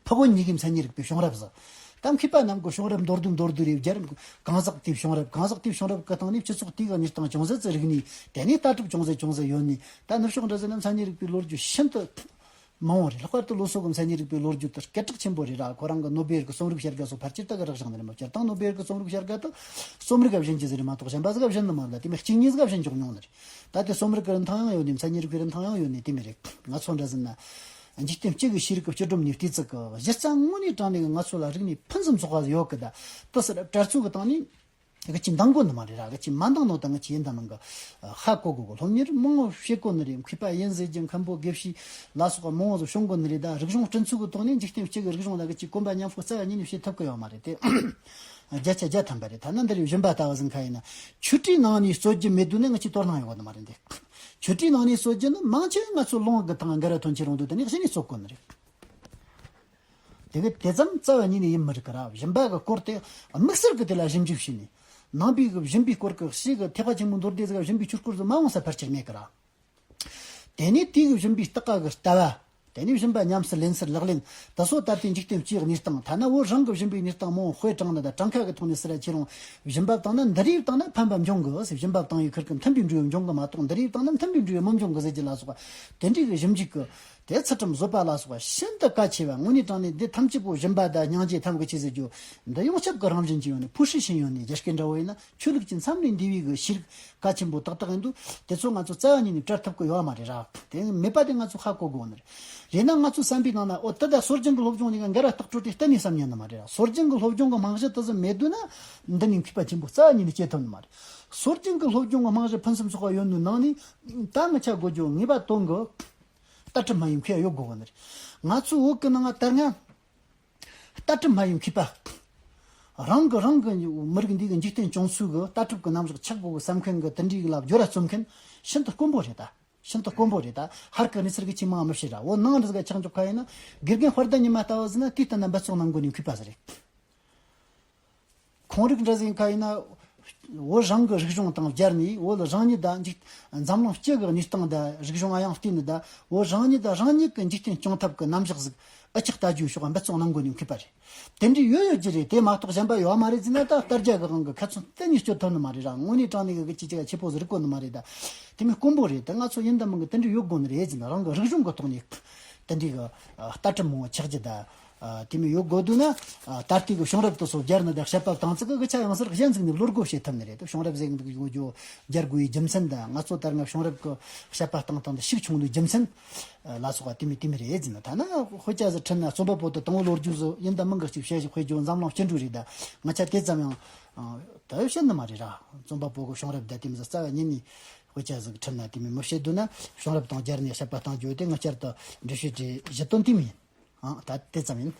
ཕ་རྒོད་གཉིས་ཀྱི་མཚན་ཉིད་རིག་པའི་བྱུང་རབས་ཟེར། ད་མཁས་པ་རྣམས་ཀྱིས་བྱུང་རབས་མདོར་བསྡུས་མདོར་བསྡུས་རེ་སྦྱར། གང་ཟག་དེའི་བྱུང་རབས། གང་ཟག་དེའི་བྱུང་རབས་ཀྱི་སྟེང་ནས་སྤྱི་ཚོགས་དེའི་གི་གནས་སྟངས་ཅུང་ཟད་ཙི་རིག་ནས། དེ་ནས་ལྟ་གྲུབ་ཅུང་ཟད་ཅུང་ཟད་ཡོད་ནས། ད་ནུབ་ཕྱོགས་འདྲ་ཟེར་ན་མཚན་ཉིད་རིག་པའི་ལོ་རྒྱུས་ཤིན་ཏུ་མང་བོ་རེད། ལྷག་པར་དུ་ལོ་སོ་གི་མཚན་ཉིད་རིག་པའི་ལོ་རྒྱུས་དེ་སྐད་གྲགས་ཆེན་པོ་རེད་ར། ཁོ་རང་གི་ནོ་བེལ་གི་རྩོམ་རིག་བྱ་དགའ་སོགས་ཕལ་ཆེར་ད་གི་རག་བཞག་ནི་རེད་མ། སྤྱིར་བཏང་ནོ་བེལ་གི་རྩོམ་རིག་བྱ་དགའ་དེ་རྩོམ་རིག་ག་བྱིན་རྒྱུ་ཟིག་རེད་མ་གཏོགས་གཞན་པ་ཟིག་ག་བྱིན་ནི་མ་རེད། དེ་མིན་གཅིག་གཉིས་ཟིག་ག་བྱིན་འཇོག་མྱོང་ནི་རེད། ད་དེ་རྩོམ་རིག་གི་རིན་ཐང་ཡང་ཡོད་ནི། མཚན་ཉིད་རིག་པའི་རིན་ཐང་ཡང་ཡོད་ནི་དེ་མོ་རེད། ང་ཚོ་འདྲ་ཟེར་ན། འཇིག་རྟེན་སྤྱི་གི་ཤེས་རིག་གི་སྤྱི་སྒྲོམ་ནས་བལྟས་ཚུལ་གི་གཞི་རྩ་དངོས་གནས་དྲང་གནས་ང་ཚོ་ལ་རིག་གནས་ཕུན་སུམ་ཚོགས་པ་ཡོད་གི། ད་དེ་ཟེར་གྲྭ་ཚོ་གི་སྟེང་ནས་གི་ཅི་འདང་དགོས་ནི་མ་རེད་ར། གི་ཅི་མ་འདང་ནོ་ད་གི་ཅི་ཡིན་ད་མིན་གི་ཧ་གོ་དགོས་གི། སློབ་གཉེར་མང་བོ་བྱེད་དགོས་ནི་རེད། མཁས་པ་དབྱིན་ཟེར་རྒྱུ་མཁན་པོ་དགེ་བཤེས་ལ་སོགས་པ་མང་བོ་ཟིག་བྱུང་དགོས་ནི་རེད། ད་རིག་གཞུང་སྤྲུལ་ཚུལ་གི་ཐོག་ནས་འཇིག་རྟེན་སྤྱི་གི་རིག་གཞུང་ལ་གི་ཅི་གོམ་པ་མཉམ་སྤོ་རྩ་བ་ཉིད་ནས་བྱེད་ཐུབ་གི་ཡོད་མ་རེད་དེ། བརྒྱ་ཆ་བརྒྱ་ཐམ་པ་རེད། ཐ་ན་འདི་རེད། སྦྱིན་པ་ལྟ་བུ་ཟིག་ག་ཡིན་ན། ཆོས་གྲྭའི་ནང་ནས་རྩོད་རྒྱུ་མེད་དུས་ནས་ང་ཅི་དོ་སྣང་ཡོང་གི་ནི་མ་རེད་འདི། ཆོས་གྲྭའི་ནང་ནས་རྩོད་རྒྱུ་ནི་མང་ཆེ་ང་ཚོ་ལུང་གི་ཐང་འགལ་བ་ཐོན་ཁྱེར་འོང་དུས། དེ་ནས་གཞི་ནས་རྩོད་དགོས་ནི་རེད། དེ་གི་དེ་ཙམ་རྩ་བ་ཉིད་ནས་ཡིན་མི་རིགས་གི་ར། སྦྱིན་པ་གི་སྐོར་དེ་དམིགས་བསལ་གི་དེ་ལ་ཞིབ་འཇུག་བྱས་ནས། ནང་པའི་གི་སྦྱིན་པའི་སྐོར་གི་ཞིག་གི་ཐེག་པ་ཆེན་པོའི་མདོ་སྡེ་ཟིག་ག་སྦྱིན་པའི་ཆོས་སྐོར་ཟིག་མ་འོང་ས་ཕལ་ཆེར་མེད་གི་ར། དེ་ནས་དེ་གི་སྦྱིན་པའི་རྟགས་ཀ་གི་ལྟ་བ། དེ་ནས་སྦྱིན་པ་ཉམས་སུ་ལེན་ཚུལ་ལག་ལེན་དེ་ཚོ་ལྟར་དུ་འཇིག་རྟེན་སྤྱིའི་གནས་སྟངས། ཐ་ན་བོད་རང་གི་སྦྱིན་པའི་གནས་སྟངས་མང་པོ་དཔེ་དྲངས་ནས་དང་གྲངས་ཀ་གི་ཐོག་ནས་ཟེར་ར་ཁྱེད་རང་སྦྱིན་པ་བཏང་ན་འདི་རིགས་བཏང་ན་ཕན་པ་འབྱུང་གི་ཟེར། སྦྱིན་པ་བཏང་བའི་ཁུར་གི་མཐུན་པའི་འབྲས་བུ་འབྱུང་གི་མ་གཏོགས་འདི་རིགས་བཏང་ན་མཐུན་པའི་འབྲས་བུ་མི་འབྱུང་གི་ཟེར་གྱི་ལ་སོགས་པ་དེ་འདྲའི་གི་ཞིབ་འཇུག་གི་དེ་ཚུལ་ཁྲིམས་བཟོད་པ་ལ་སོགས་པ་ཤིན་ཏུ་གལ་ཆེ་བ། དངོས་གནས་དྲང་གནས་འདི་ཐམས་ཅད་པོ་སྦྱིན་པ་དང་སྙིང་རྗེ་ཐམས་ཀྱི་ཆེད་ཟེར་རྒྱུ་འདི་ཡོངས་ཁྱབ་ཀྱི་རང་བཞིན་གྱི་ཡོད་ནས། ཕུ་ཧྲི་ཤིན་ཡོད་ནས་རྒྱ་སྐད་འདྲ་བོ་ཡིན་ན་ཆོས་ལུགས་ཀྱི་མཚམས་ལས་འདས་པའི་གི་ཤེས་རིག་གལ་ཆེན་པོ་ཏག་ཏག་ཡིན་འདུག་དེ་ཚོ་ང་ཚོ་རྩ་བ་ཉིད་ནས་བྲལ་ཐུབ་ཀྱི་ཡོད་མ་རེད་ར། དེ་མེད་པ་དེ་ང་ཚོ་ཧ་གོ་དགོས་ནི་རེད། རེད་ན་ང་ཚོའི་བསམ་པའི་ནང་ན་ཨོ་ད་ད་སྲོལ་རྒྱུན་གྱི་སློབ་སྦྱོང་ནས་འགལ་བ་ལྟག་སྤྲོད་དེ་གཏན་ནས་བསམ་ཉན་ནི་མ་རེད་ར། སྲོལ་རྒྱུན་གྱི་སློབ་སྦྱོང་གི་རྨང་གཞི་དེ་ཚོ་མེད་དུས་ན་འདི་ནས་མཁས་པ་ཆེན་པོ་རྩ་བ་ཉིད་ནས་སྐྱེ་ཐུབ་ནི་མ་རེད། སྲོལ་རྒྱུན་གྱི་སློབ་སྦྱོང་གི་རྨང་གཞི་ཕུན་སུམ་ཚོགས་པ་ཡོད་ནོའི་ནང་ནས་ད་ངི་ཆ་དགོས་རྒྱུ་ངེས་པ་དོན་གི་ལྟ་གྲུབ་སྨྲ་བའི་མཁས་པ་ཡོད་དགོས་གི་ནི་རེད། ང་ཚོའི་བོད་ཀྱི་ནང་ང་ད་སྔ་ལྟ་གྲུབ་སྨྲ་བའི་མཁས་པ། རང་གི་རང་གི་མི་རིགས་འདི་གི་འཇིག་རྟེན་སྐྱོང་ཚུལ་གི་ལྟ་གྲུབ་ཀྱི་རྣམ་གཞག་ཆགས་དགོས་གི་བསམ་མཁན་གི་དེ་འདྲའི་གི་ལ་སྦྱོར་བ་རྩོམ་མཁན་ཤིན་ཏུ་དཀོན་པོ་རེད་ད། ཤིན་ཏུ་དཀོན་པོ་རེད་ད། ཧར་གི་གནས་ཚུལ་གི་ཆེས་མང་མི་བཤད་ར། འོ་ནང་འདི་ག་ཆགས་འཇོག་ཁ་ཡིན་ན་དགེ་རྒན་དཔལ་ལྡན་ཉི་མ་ལྟ་བུ་ཟིན་ན་དེའི་སྟེང་ན་འབད་བརྩོན་གནང་དགོས་ནི་མཁས་པ་ཟིག་རེད། ཁོང་རིགས་འདྲ་ཟིག་ཁ་ཡིན་ན། བོད་རང་གི་རིག་གཞུང་དང་སྦྱར་ནས་བོད་རང་ཉིད་དང་འཇིག་འཛམ་གླིང་སྤྱི་གི་གནས་སྟངས་དང་རིག་གཞུང་ཨ་ཡང་བལྟས་ནས་ད་བོད་རང་ཉིད་དང་རང་ཉིད་ཀྱི་འཇིག་རྟེན་སྐྱོང་ཐབས་ཀྱི་རྣམ་གཞག་ཟིག་ཨ་ཅག་ལྟ་རྒྱུའི་ཕྱོགས་འབད་བརྩོན་གནང་དགོས་ནས་མཁས་པ་རེད། དེ་འདྲའི་ཡོད་ཡོད་ཀྱི་རེད། དེ་མ་གཏོགས་གཞན་པ་ཡོད་མ་རེད་ཟེར་ན་ད་ལྟ་རྒྱ་གི་དབང་གི་ཁ་ཚོན་གཏན་ནས་གཅོད་ཐུབ་ནི་མ་རེད་ར། དངོས་གནས་དྲང་གནས་གི་ཅི་ཅི་ག་ཆེ་པོ་ཟིག་རིག་གོ་ནི་མ་རེད་ད། དེ་མིན་དཀོན་པོ་རེད། ད་ང་ཚོ་ཡིན་དང་མིན་གི་དེ་འདྲ་ཡོད་དགོས་ནི་རེད་ཟེར་ན་རང་གི་རིག་གཞུང་གི་ཐོག་ནས་དེ་འདྲའི་གི་ལྟ་གྲུབ་མང་པོ་ཆགས་རྒྱུ་ད། དེ་མིན་ཡོད་དགོས་འདུག་ན། ད་ལྟའི་གི་བྱུང་རབས་དེ་ཚོ་སྦྱར་ནས་ད་བཤད་པ་བཏང་ཚིག་གི་ཆ་ཡང་སར་གཞན་ཟིག་ནས་བློ་སྒོ་ཕྱེ་ཐུབ་ནི་རེད། ད་བྱུང་རབས་ཟེར་གི་འདུག་ཡོང་རྒྱུ་སྦྱར་དགོས་པའི་རྒྱུ་མཚན་དང་ང་ཚོ་ད་སྔ་བྱུང་རབས་གི་བཤད་པ་བཏང་སྟངས་དེ་ཤུགས་ཆུང་ནི་རྒྱུ་མཚན་ལ་སོགས་པ་དེ་མིན་དེ་མིན་རེད་ཟེར་ན། ཐ་ན་དཔེ་ཆ་ཟིག་ཁྲིད་ན་རྩོམ་པ་པོ་དེ་དང་པོ་ལོ་རྒྱུས་ཟིག་ཡིན་དང་མིན་གི་ཅིག་བཤད་ཞིག་དཔེ་བརྗོད་འཛམ་གླིང་སྤྱི་འགྲོས་རེད། ད་ང་ཆ་དེ་ཙམ་ཡང་ད་བཤད་ནི་མ་རེད་ར། རྩོམ་པ་པོ་གི་བྱུང་རབས་ད་དེ་མིན་ཟིག་རྩ་བ་ཉིད་ནས། དཔེ་ཆ་ཟིག་ཁྲིད་ན་དེ་མིན་མི་བཤད་འདུག་ན་བྱུང་རབས་དང་སྦྱར་ནས་བཤད་པ་བཏང་རྒྱུ་དེ་ང་བསྐྱར་དུ་འགྲེལ་བཤད་བྱེད་བཞིན་དོན་དེ་མིན། ཨང་ད་དེ་ཙམ་ཡིན།